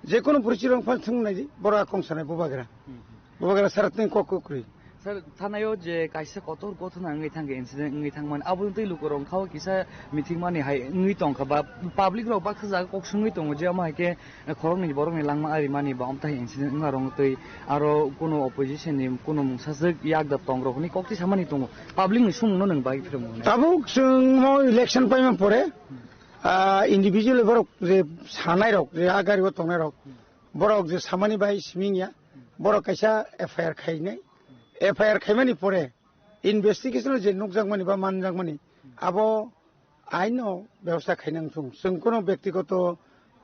Je kono bwrwi chirong phan thwng nai di, boro a kong sanai bubagra. Hmm. Bubagra sara tini kok kok kwrwi. Sir, thanaio je kaisa kotor gothona wngwi thangkha, incident wngwi thangmani, aboni twi lukurok wngkha o kisa mithikmani hai wngwi tongkha ba public rok baksa jaga kok swngwi tongo je omo hai khe khoroknwi borokni langma arimani ba omtai incident wngma rok twi aro kuno opposition ni kuno mungsaswk yakda tongrok hwnwi kokti samani tongo, public ni sumungno nwng bai phirwngmani. Tabuk chwng mo election paima pore, ah, individual borok je sanai rok, je a gari o tongnai rok, borok je samani bai siming ya, borok kaisa F I R khainai, F I R khaimani pore investigation je nukjakmani ba manjakmani abo aino bebosta khainang thung. Chwng kono byaktigoto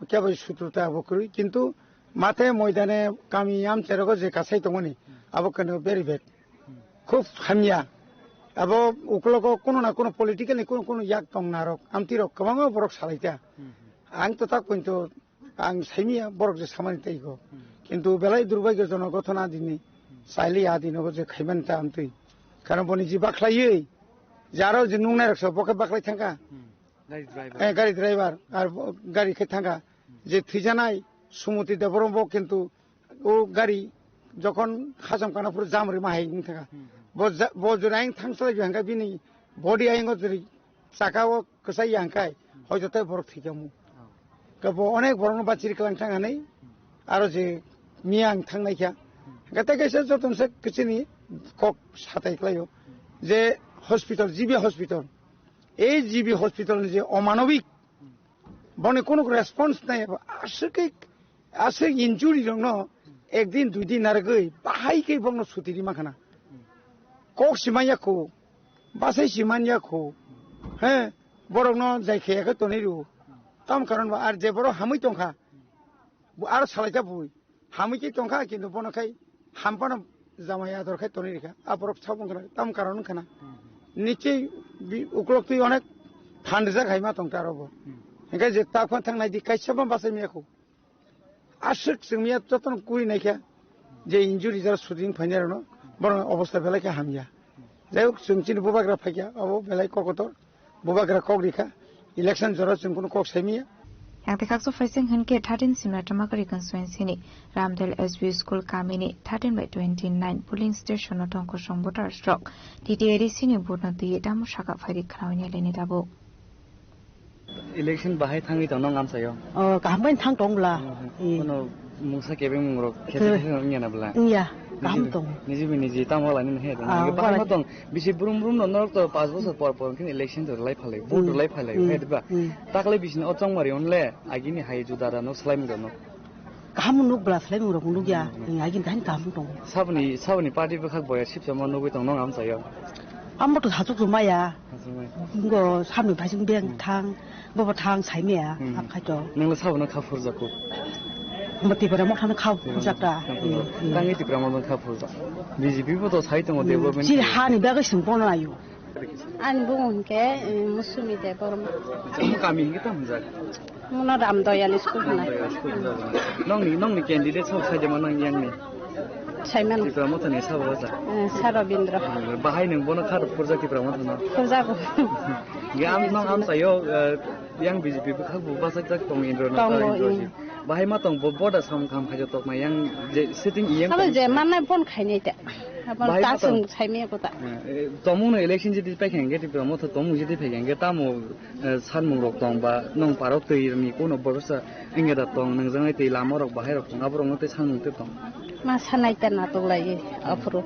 kebo sutruta abo kwrwi, kintu mathe moidane kami amcharogo je kasai tongmani abo kano very bad. Khub hamya. Abo uklogo kono na kono political ni kono kono yak tong narok, amtirok kwbangma borok salaita. Ang to tak pointo Ang saimia borok je samani tei go. Hmm. Kintu belai durbagyojonok gothona dini, hmm, saili a dinogo je khaiman ta amtwi. Karon boni je bakhlaiwi, je aro je nungnai rok so, bo khe bakhlai thangkha. Hmm. Gari driver. Eh, gari driver, ar bo gari khe thangkha. Hmm. Je thwijanai Sumoti Debbarma bo kintu o gari jokhon hacham kana phuru jam rima hai wng thangkha. Hmm, hmm. Bo ja-, bo jora ang thangsalai hwnkha bini body ayang o jori saka o kwchai ya hwnkhe, hoito tei borok thwikhamu. Oh. Khe bo onek borokno bachiri kwlang thang hinwi, aro je miya ang thang naikha. Hmm. Hwnkhe tei kaisa jotono se kwchini kok satai khlaio. Hmm. Je hospital, G B hospital, ei G B hospital ni je omanobik, hmm, boni kono response nai, aswk khe Aswk injury rokno ek din dui din narwgwi bahai khe bokno suti rima khana. Kok si manya kho, bwsai si manya kho, he, borokno jai khe khe tonwi rwo. Tam karon ba ar je borok hamwi tongkha, bo aro salaikha bui. Hamwi khe tongkha, kintu bono khai hampano jamai ador khai tonwi rikha. A borok sabung khna, tam karon khna. Nichei bi uklok twi onek thandrijak hai ma tongkha aro bo. Hingkhe je ta phano thang nai di, kaisa bo bachai maya khu. Aswk chwngmiya jotono kuri naikha je injury jara shooting phainai rokno, borokni obostha belai khe hamya. Jai hok, chwng chini bubagra phaikha, abo belai kokotor, bubagra kok rikha, election jora chwng kunu kok saimaya. Yang tekhakso phaising hinkhe thirteen Simla Tamakari constituency ni Ramdel S B school kamini thirteen by twenty-nine polling station o tongkosong voters rok T T A D C ni vote no twiwi tamo saka phairi khnaui ni leni tabuk. Election bahai thangwi tong nong amchaio. Oh, kaham bai thang tong bla. Hmm. Kono mungsa kebeng mungrok khete khete wngya na bla. Iya, kaham tong. Niji bi niji tamo lani he. Ah, bahai wala. Ma tong bisi brum brum no norok to panch bosor por por khin election to lai phalai, vote lai phalai, hmm, he ba. Hmm. Taklai bisini o chongmari onle agini hai juda da no slai mung no. Kaham nuk bla slai mung rok nuk ya. Hmm. Agin kaham kaham tong. Sabni, sabni party bwkhak boya sipsa ma nugwi tong nong amchaio. Amo to hachuk maya. Hachuk maya. Ngo samni bhajing beng thang, bobo thang saimaya, hmm, ap khaito. Nangla sabono kha phurjak ko? Mo Tipra Motha no kha phurjak ta. Tipra Motha. Hmm, hmm. Tangwi Tipra Motha kha phurjak. B J P bo to sai tongo, hmm, development. Chini hani bagwi sung bono ayu. Ani bumung hinkhe, eh, Musumi Debbarma. Chamo kami hinkhe tamo jak? Muna Ramdoyal school hwnwi. Ramdoyal school hwnwi. Nongni, nongni candidate sabo saijama nang yangni? Saimano. Tipra Mothani sabo hoja? Eh, Sir Rabindra. Bahai nwng bono kha rw phurjak Tipra Mothano? Phurjago. Ge am, nong amchaio, eh, yang B J P bwkhak bo bachajak tong Indra Nath. Tongo, Indra ji. Bahai ma tong bo boda samung kaham khaijak tokma yang je sitting E M. Sabo je manai bon khainai ta. Bahai ma tong. Chwng saimaya kota. Eh, eh, tomung no election jiti paikha hingke Tipra Motha tomung jiti paikha hingke tamo eh, sanmung rok tong ba nong parok twi ni kuno borosa wngya da tong, nwngjak nai twi lama rok bahai rok tong, abo rok no tei sanmung tei tong. Ma sanai ta natok lai aphuru.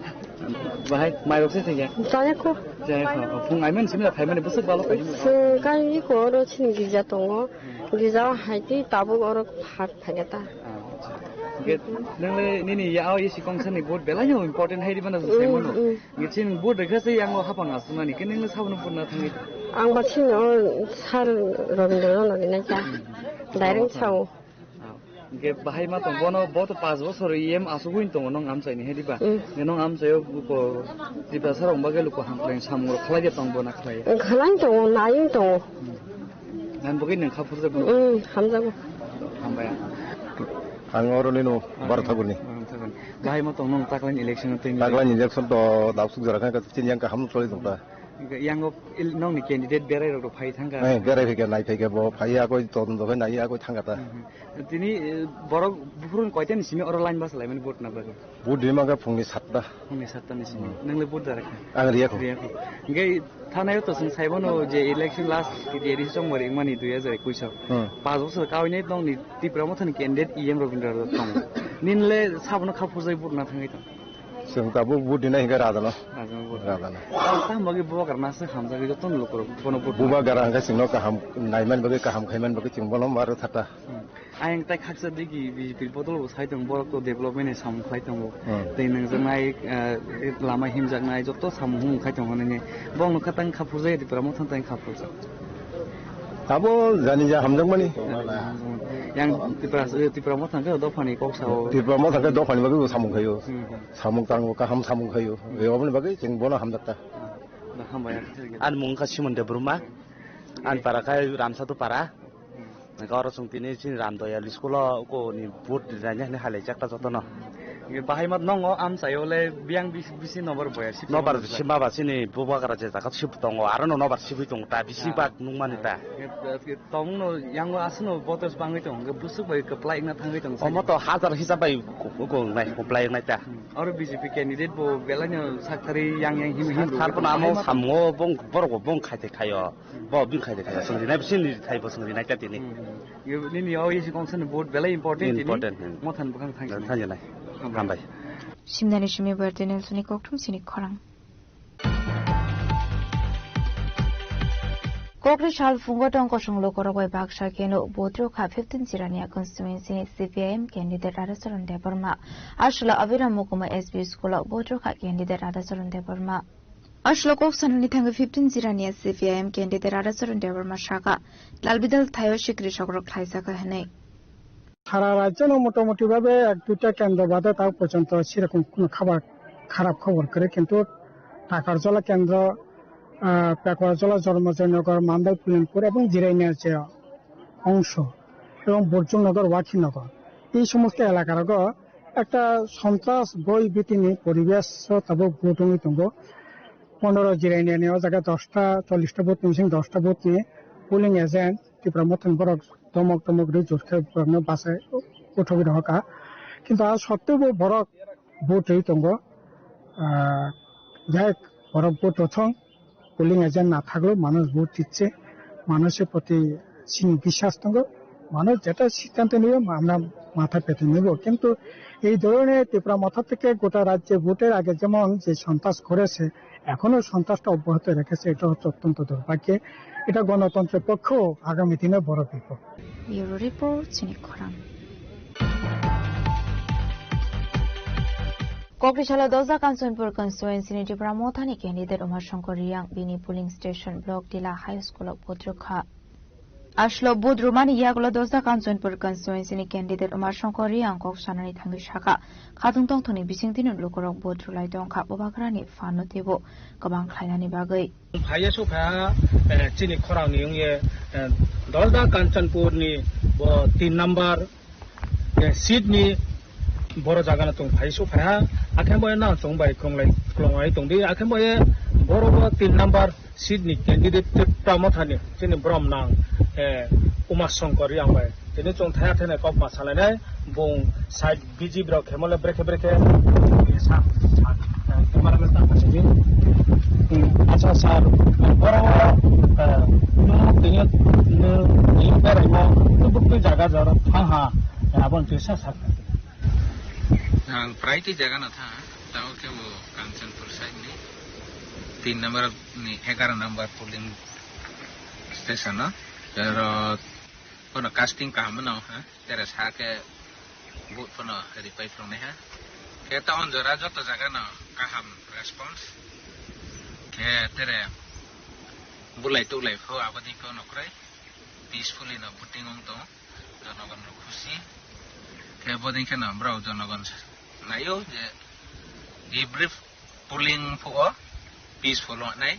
Bahai mai rok se thengya? Jaya ko. Jaya ko. Phung aiman simi da phaimani bwswk balo phaimani. Phung kai ko oro chini gija tongo. Gija o hai twi tabuk oro phat phaikha ta. Ah, acha. Hingke nwngle nini ya o isi kongsa ni vote belai no important hai di bana se mano. Mm, mm. Nge chini vote rikha se yang o hapang asumani, ke nini sabono vote na thangwi? Ang ba chini o sir Rabindra no rinai ta. Mm. Direct sao. Ah, hingke bahai ma tong bono, bo to panch bosor E M asugwi tongo nong amchaini hai di ba? Mm. Nge nong amchaio ko Tiprasa rok bagwi luku hamkrai samung rok khlai de tong bo na khlai? Khlai tongo, nai tongo. Hmm. Nang bagwi nang kha phurjak no? Hmm, hamjago. Hambai. Ang oro nino Barthakurni. Bahai ma tong nong taklaini election twi? Taklaini election to dabsuk jora kha chini yang kaham choli tong ta. Yang o il-, nongni candidate berai rok phai thangka? Eh, berai phai kha, nai phai kha, bo phai ya koi todonto khai nai ya koi thangka ta. Hmm. Tini, eh, borok buphurun koitani simi oro line basa laimani vote na bagwi? Vote rimang kha phungni satta. Phungni satta ni simi. Hmm. Nang le vote da rakha? Ang riya kho. Riya kho. Hingke thanayo to sing saibono je election last T T A D C chongmari wngmani dui hazar ekush o. Hmm. Panch bosor kawi nai tongni Tipra Mothani candidate E M Rabindra Rao tong. Nin le sabono kha phurjai vote na thangwi tong? Chwng tabuk vote rina hingke Rajano. Rajano vote. Rajano. Tamo bagwi bubagra na se hamjagwi joto ni lukurok bono vote. Bubagra hingke chwngno kaham naiman bagwi, kaham khaiman bagwi chwng bono maro thata. Hmm. Ayang tai khaksa digi B J P bodol bo sai tong, borok to development ni samung khlai tongo. Hmm. Tei nangjaknai, eh, lama himjaknai joto samung humung khai tongo nini. Bong no khatang kha phurjak, Tipra Motha tang kha phurjak. Abo jani ja hamjakmani. Yang Tipra, eh, Tipra Motha khe dophani kok sao. Tipra Motha khe dophani bagwi samung khaio. Hmm. Samung tango, kaham samung khaio. Oboni bagwi chwng bono hamjakta. Hambai. Ani mung kha Simon Debbarma. Ani para kha Ramsatu para. Nokha oro chwng tini chini Ramdoyal school o koni vote rwnaini hinwi halaijak ta jotono. Bahai ma nongo amchaio le biyang bisi, bisi nobar boya sip. Nobar sima ba chini bubagra je jaga sip tongo, aro no nobar sibwi tongo ta, bisi bak nukmani ta. Tongno yango aswkno voters bangwi tongo, hwnkhe bwswk bai kwplai wngna thangwi tongo. Omo to hajar hisab bai wngnai, kwplai wngnai ta. Hmm. Oro B J P candidate bo belaino saktharwi yang yang him him. Sar pono amo samungo bong borok bo bong khaite khaio. Bo bini khai de khai, chwng rinai, bini khai bo chwng rinai ta tini. Hmm. Yo, nini o isi kongsa ni vote belai important tini. Important, hmm. Mothan bukhang thang. Thang nai. Hambai. Hambai. Simnani simi bar channel sini kokthum sini khorang. Kokri sal phungo tong kosong lukorok bai baksa keno vote rokha fifteen Jirania constituency ni C P I M candidate Radhacharan Debbarma. Aswla Abhiram Mukuma S B school o vote rokha candidate Radhacharan Debbarma. Aswk kok sanani thangwi fifteen Jirania C P I M candidate Radhacharan Debbarma sakha, dalbidal thaio sikri sokrok khlaijak hinwi. সারা রাজ্য না মোটামুটি ভাবে এক দুইটা কেন্দ্র বাদে তাও পর্যন্ত সেরকম কোনো খাবার, খারাপ খবর করে, কিন্তু টাকারজলা কেন্দ্র, আহ, পেকুয়ারজলা, জন্মজয়নগর, মান্দাই, পুলিনপুর এবং জিরাইনিয়ার যে অংশ এবং বর্জুননগর, ওয়াখিনগর, এই সমস্ত এলাকার একটা সন্ত্রাস ভয় ভীতিনি পরিবেশ tabuk ভোট wngwi tongo। পনেরো জিরাইনিয়ানি o jaga দশটা, চল্লিশটা ভোট ni bising দশটা vote ni polling agent Tipra Mothani borok domok domok ri jor khe borokno bachai uthogwi rohorkha. Kintu a sottwebo borok vote ri tongo। Ah, jai borok vote rothong, polling agent na thaglo, manush vote দিচ্ছে, মানুষের প্রতি chini বিশ্বাস tongo, মানুষ যেটা সিদ্ধান্ত নেবে আমরা মাথা পেতে নেব। কিন্তু এই ধরনের ত্রিপুরা মথা থেকে গোটা রাজ্যে ভোটের আগে যেমন যে সন্ত্রাস করেছে, এখনো সন্ত্রাসটা অব্যাহত রেখেছে, এটা হচ্ছে অত্যন্ত দুর্ভাগ্যের। এটা গণতন্ত্রের পক্ষেও আগামী দিনে বড় বিপদ। Bureau Report, Chini Khorang. Kokrisalo Dosda Kanchanpur constituency ni Tipra Mothani candidate Uma Shankar Reang bini polling station Block Dila High School o vote rwkha. Aswk vote rwmani yagulo Dosda Kanchanpur constituency ni candidate Uma Shankar Reang kok sanani thangwi sakha, khatung tongthokni bisingtwino lukurok vote rwlai tongkha, bubagrani phanno teibo kwbang khlainani bagwi. Phaiya sukha, eh, chini khorang ni wngye, eh, Dosda Kanchanpur ni bo tin number, eh, seat ni boro jaga no tong phai sukha, akhe bo na chong bai khlonglai, khlonglai tongdi, akhe bo ye boro bo tin number seat ni candidate Tipra Mothani chini brom nang, eh, Uma Shankar Reang bai. Tini chwng thaya thene kok ma salainai, bung side B G B rok khemole brekhe brekhe sa, sa, eh, cameraman ta kasi di. Hmm, acha sir, boro, eh, nung tini, nung tini beraimo, tubuk twi jaga jor thang ha, eh, abon twi sa sa. Ang prai twi jaga no thang, tao khe bo Kanchanpur side ni tin number ni egaro number polling station o, aro kono casting kaham no ha. Tere sa khe vote phano ripai phrwngnai ha. Khe town jora joto jaga no kaham response. Khe tere bulai tuklai pho aboni pho nokrai peacefully no voting wng tongo. Jonogon rok khusi. Khe bodin khe no borok jonogon naio je every polling pho o peaceful wngnai.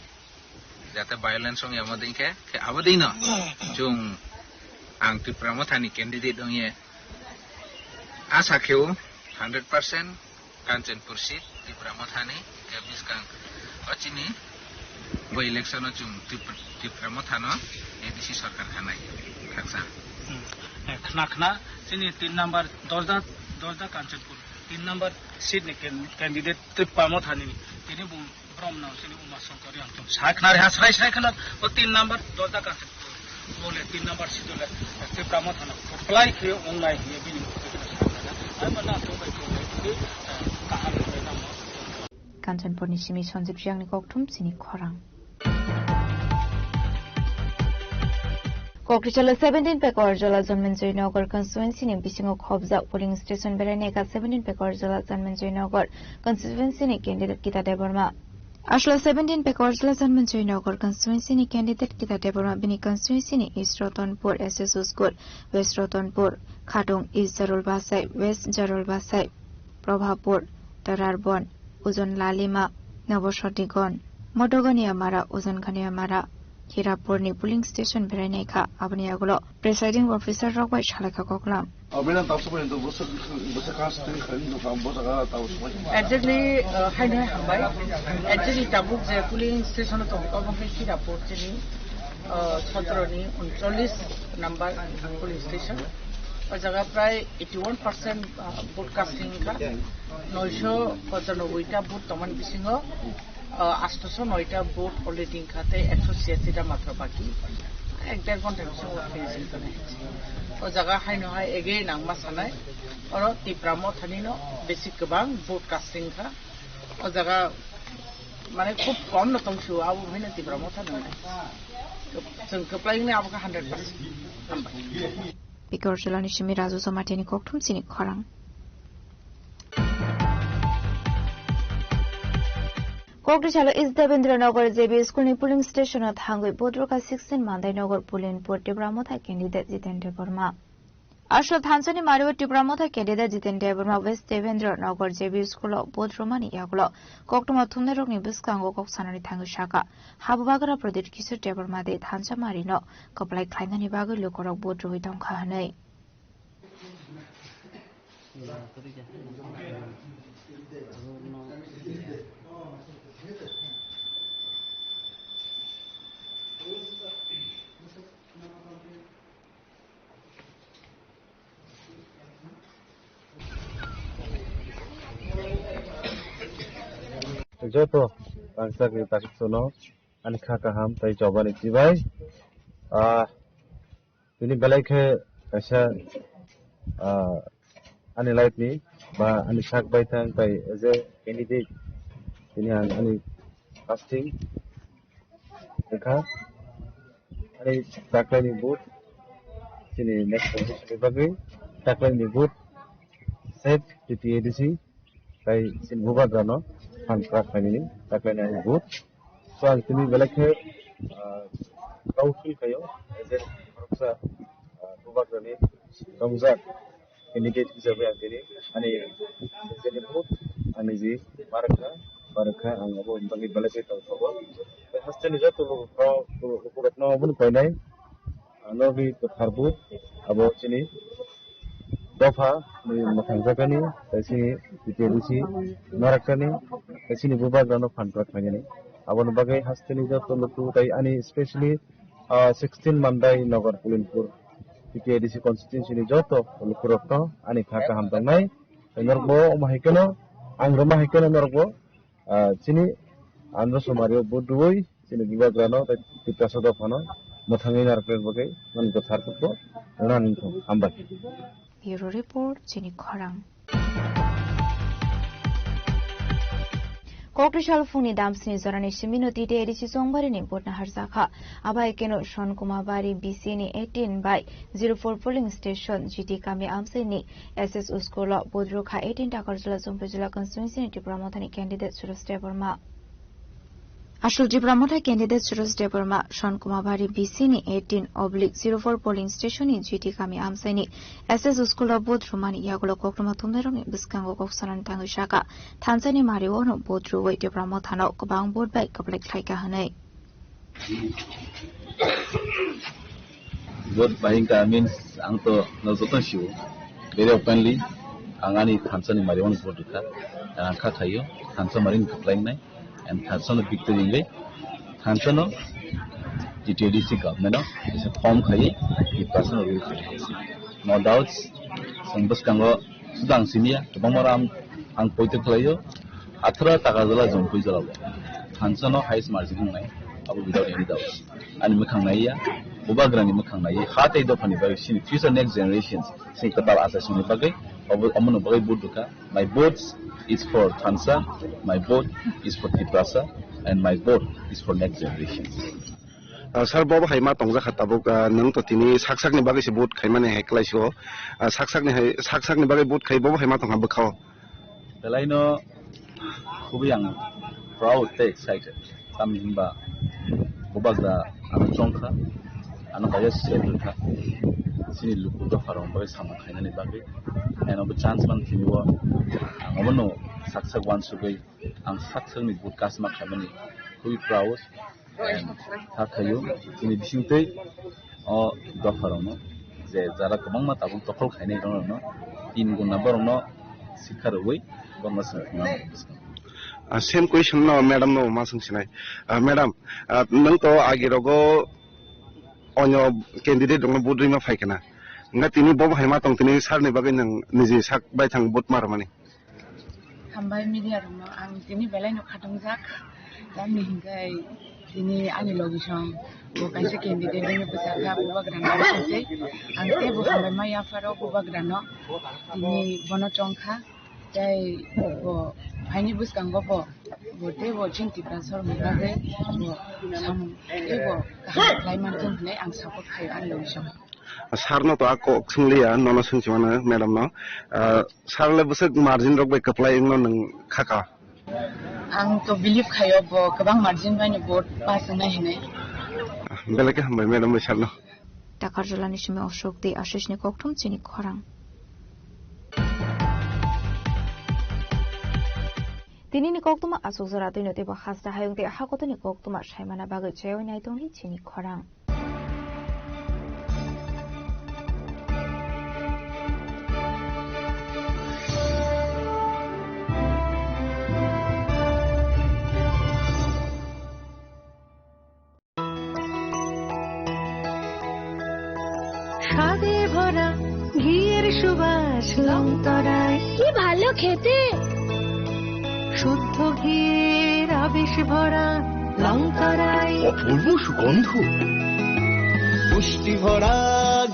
Jate violence wngya modin khe, khe abodino chwng ang Tipra Mothani candidate wngye asa kheo hundred percent Kanchanpur seat Tipra Mothani khe bwskang o chini bo election o chwng Tipra, Tipra Mothano A D C sarkar khanai khaksa. Hmm. Eh, khna khna chini tin number Dosda, Dosda Kanchanpur tin number seat ni can-, candidate Tipra Mothani tini bung Brom no sini Uma Shankar Reang tong sa khna re ha srai srai khna o tin number Dosda Kanchanpur. Bole tin number seat le Tipra Mothano apply khe ong nai hiye bini. Ai ma na to bai to bai, eh, kaham le na mo. Kanchanpur ni simi Sanjib Reang ni kokthum chini khorang. Kokrichalo seventeen Pekorjala Janmenjoy Nagar constituency ni bisingo khobjak polling station berainai ka seventeen Pekorjala Janmenjoy Nagar constituency ni candidate Gita Debbarma. Aswk seventeen Pekorjala Janmenjoy Nagar constituency ni candidate Gita Debbarma bini constituency ni East Ratanpur S S O School, West Ratanpur, Khatung East Jarul Basai, West Jarul Basai, Prabhapur, Tararbon, Ujon Lalima, Nabosatigon, Modogania Mara, Ujon Khania Mara, Hirapurni polling station berainai kha, aboni yagulo presiding officer rok bai salaikha koklam. Abina tapsa bai do bwswk, bwswk kha swtwi khaini dukha bo jaga tapsa bai. Exactly, uh, haino hai hambai. Exactly tabuk je polling station o tongo, obo khe Hirapur chini, uh, sotoro ni uncholish number polling station. O jaga prai eighty one percent, uh, vote casting kha. Noisho pochanoboi ta vote tongmani bisingo, uh, astoso noi ta vote already wngkha tei ekso chiyasi ta matro baki. Ek der ghonta bisingo finishing tongnai. O jaga haino hai again ang ma sanai, oro Tipra Mothani no besi kwbang vote casting kha. O jaga mane khub kom no tong sio, abo haino Tipra Motha no nai. Chwng kwplai wngni abo khe hundred percent. Hambai. Bikorjala ni simi Raju Jamatia ni kokthum chini khorang. Kokdisalo East Devendra Nagar J B School ni polling station o thangwi vote rwkha sixteen Mandai Nagar Pulinpur Tipra Motha candidate Jiten Debbarma. Asol thansani mario Tipra Motha candidate Jiten Debbarma West Devendra Nagar J B School o vote rwmani yagulo koktwma thumnairokni bwskango kok sanani thangwi sakha, Habubagra Pradyut Kishore Debbarma de thansa marino kwplai khlainani bagwi lukurok vote rwwi tongkha hwnwi. Joto rangchakni takhuksano ani kha kaham tei chobani chibai. Ah, tini belai khe kaisa, ah, ani life ni ba ani sak baithang tei as a candidate tini ang ani casting wngkha. Ani taklaini vote, chini next election ni bagwi taklaini vote save T T A D C tei chini bubagrano phan kwrak khlainani taklaini ani vote. So ang tini belai khe, ah, proud feel khaio, as a khoroksa, ah, bubagrani tongjak candidate hisabe ang tini ani, ani je markha, markha ang abo bagwi belai khe tongthogo. Tei hasteni joto lukurokno, lukurokno obono painai, ano bi kwthar vote abo chini dopha ni mwthang jakani, tei chini T T A D C narakani, tei chini bubagrano phan kwrak khlainani. Aboni bagwi hasteni joto luku tei ani specially, ah, sixteen Mandai Nagar Pulinpur T T A D C constituency ni joto lukurokno ani kha kaham tongnai. Norokbo omo hai kheno, ang rwma hai kheno norokbo, ah, chini Andhra Somari o vote rwui chini bubagrano tei Tiprasa dophano mwthangwi narwkna bagwi nang kwthar kukbo rwna nangkho. Hambai. Bureau Report, Chini Khorang. Kokdisal phungni damsni jorani simino T T A D C Chongbarini vote naharjakha. Abai keno Sonkumabari B C ni eighteen by zero four polling station G T kami amsini S S school o vote rwkha eighteen Takarjala Jompuijala constituency ni Tipra Mothani candidate Suresh Debbarma. Asol Tipra Motha candidate Suresh Debbarma, Sonkumabari B C ni eighteen oblique zero four polling station ni G T kami amsini S S school o vote rwmani yagulo koktwma thumnairokni bwskango kok sanani thangwi sakha, thansani mario no vote rwui Tipra Mothano kwbang vote bai kwplai khlaikha hwnwi. Vote bahingka means ang to no joto sio. Very openly ang ani thansa ni mari wani vote rwkha. Ang kha khaio thansa mari ni kwplai wngnai. And thansa no victory wngwi thansa no T T A D C government no is a form khaiwi Tiprasa no rule khaiwi. No doubts, chwng bwskango suda ang simiya, kwbangma ram ang poito khlaio. Athra taka jala jongpui jala bo. Thansa no highest margin wngnai, abo without any doubts. Ani mwkhang naiya, bubagrani mwkhang naiya, ha tei dophani bagwi sini future next generations, sini kwtal achaisongni bagwi, obo, omono bagwi vote rwkha. My vote is for Thansa, my vote is for Tiprasa, and my vote is for next generations. Ah, sir, bo hai ma tongjak kha tabuk, ah, nwng to tini sak sakni bagwi se vote khaimani hai kwlai sio. Ah, sak sakni hai, sak sakni bagwi vote khai bo hai ma tongkha bwkhao. Belaino khubui ang proud tei excited. Tamni hinba bubagra ano chongkha, ano kaisa sep rwkha. Chini luku dopharok bagwi samung khainani bagwi. And obo chance man tini o ang obono sak sak uansugwi ang sak sakni vote kasma khaimani khubui proud. And kha khaio chini bisingtwi o dopharokno je jara kwbangma tabuk dokhol khainai rokno tin guna borokno sikha rwui borokno swngna. Ah, same question no madam no ma swngsinai. Ah, madam, ah, nwng to agi rogo onyo candidate rokno vote rima phai kana. Nga tini bo hai ma tong tini sir ni bagwi nwng niji sak bai thang vote ma rwmani. Hambai media rokno ang tini belai no khatungjak. Tamni hinkhai tini ani logisong bo kaisa candidate wngwi bwchakha bubagrano bisingtwi. Ang teibo hambai ma yapharo bubagrano tini bono chongkha. Tei bo phaini bwskango bo, bo teibo chini Tiprasa rokni bagwi bo samung teibo kaham khlai manthung hinwi ang support khaio ani logisong. Sir no to a kok swngliya, nono swngchimano madam no. Ah, sir le bwswk margin rok bai kwplai wngno nwng khaka? Ang to believe khaio bo kwbang margin bai no vote pass wngnai hinwi. Belai khe hambai madam bai sarno. Takarjalani simi Ashok tei Ashishni kokthum chini khorang. Tinini koktuma aswk jora twino teibo hasta hayung tei hakotoni koktuma saimana bagwi chaywi naitongdi chini khorang. স্বাদে ভরা ঘিয়ের সুবাস লংতরায়। কি ভালো খেতে! শুদ্ধ ঘিয়ের আবেশ ভরা লংতরায়। অপূর্ব সুগন্ধ। পুষ্টি ভরা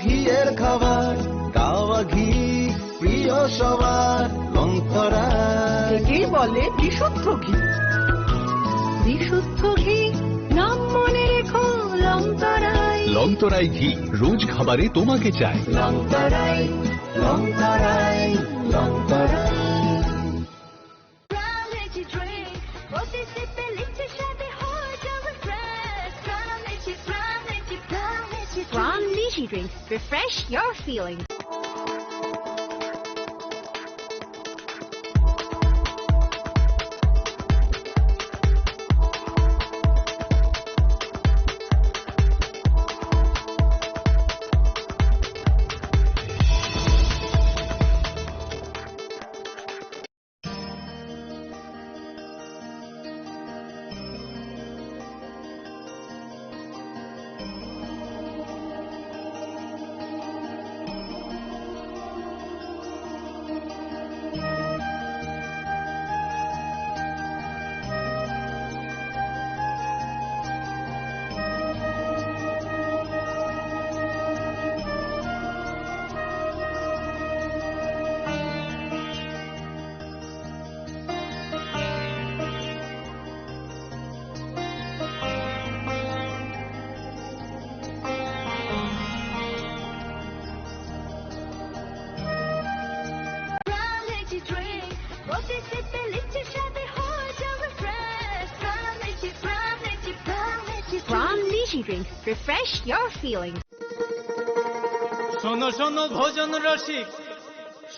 ঘিয়ের খাবার, গাওয়া ঘি প্রিয় সবার লংতরায়। একেই বলে বিশুদ্ধ ঘি। বিশুদ্ধ ঘি, নাম মনে রেখো লংতরায়। লংতরায় ঘি, রোজ খাবারে তোমাকে চাই। লংতরায়, লংতরায়, লংতরায়। Prime Energy Drink, প্রতি সিপে লিচ্ছে স্বাদে হয় যেমন fresh। Prime Energy, Prime Energy, Prime Energy Drink। Prime Energy Drink, refresh your feelings. Prime Energy Drink, প্রতি সিপে লিচ্ছে স্বাদে হয় যেমন fresh। Prime Energy, Prime Energy, Prime Energy Drink। Prime Energy Drink, refresh your feelings. শোনো শোনো ভোজন রসিক,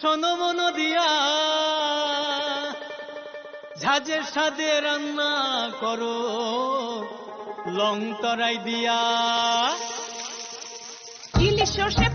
শোনো মন দিয়া, ঝাঁঝের স্বাদে রান্না করো লং তরাই দিয়া। ইলিশ সর্ষে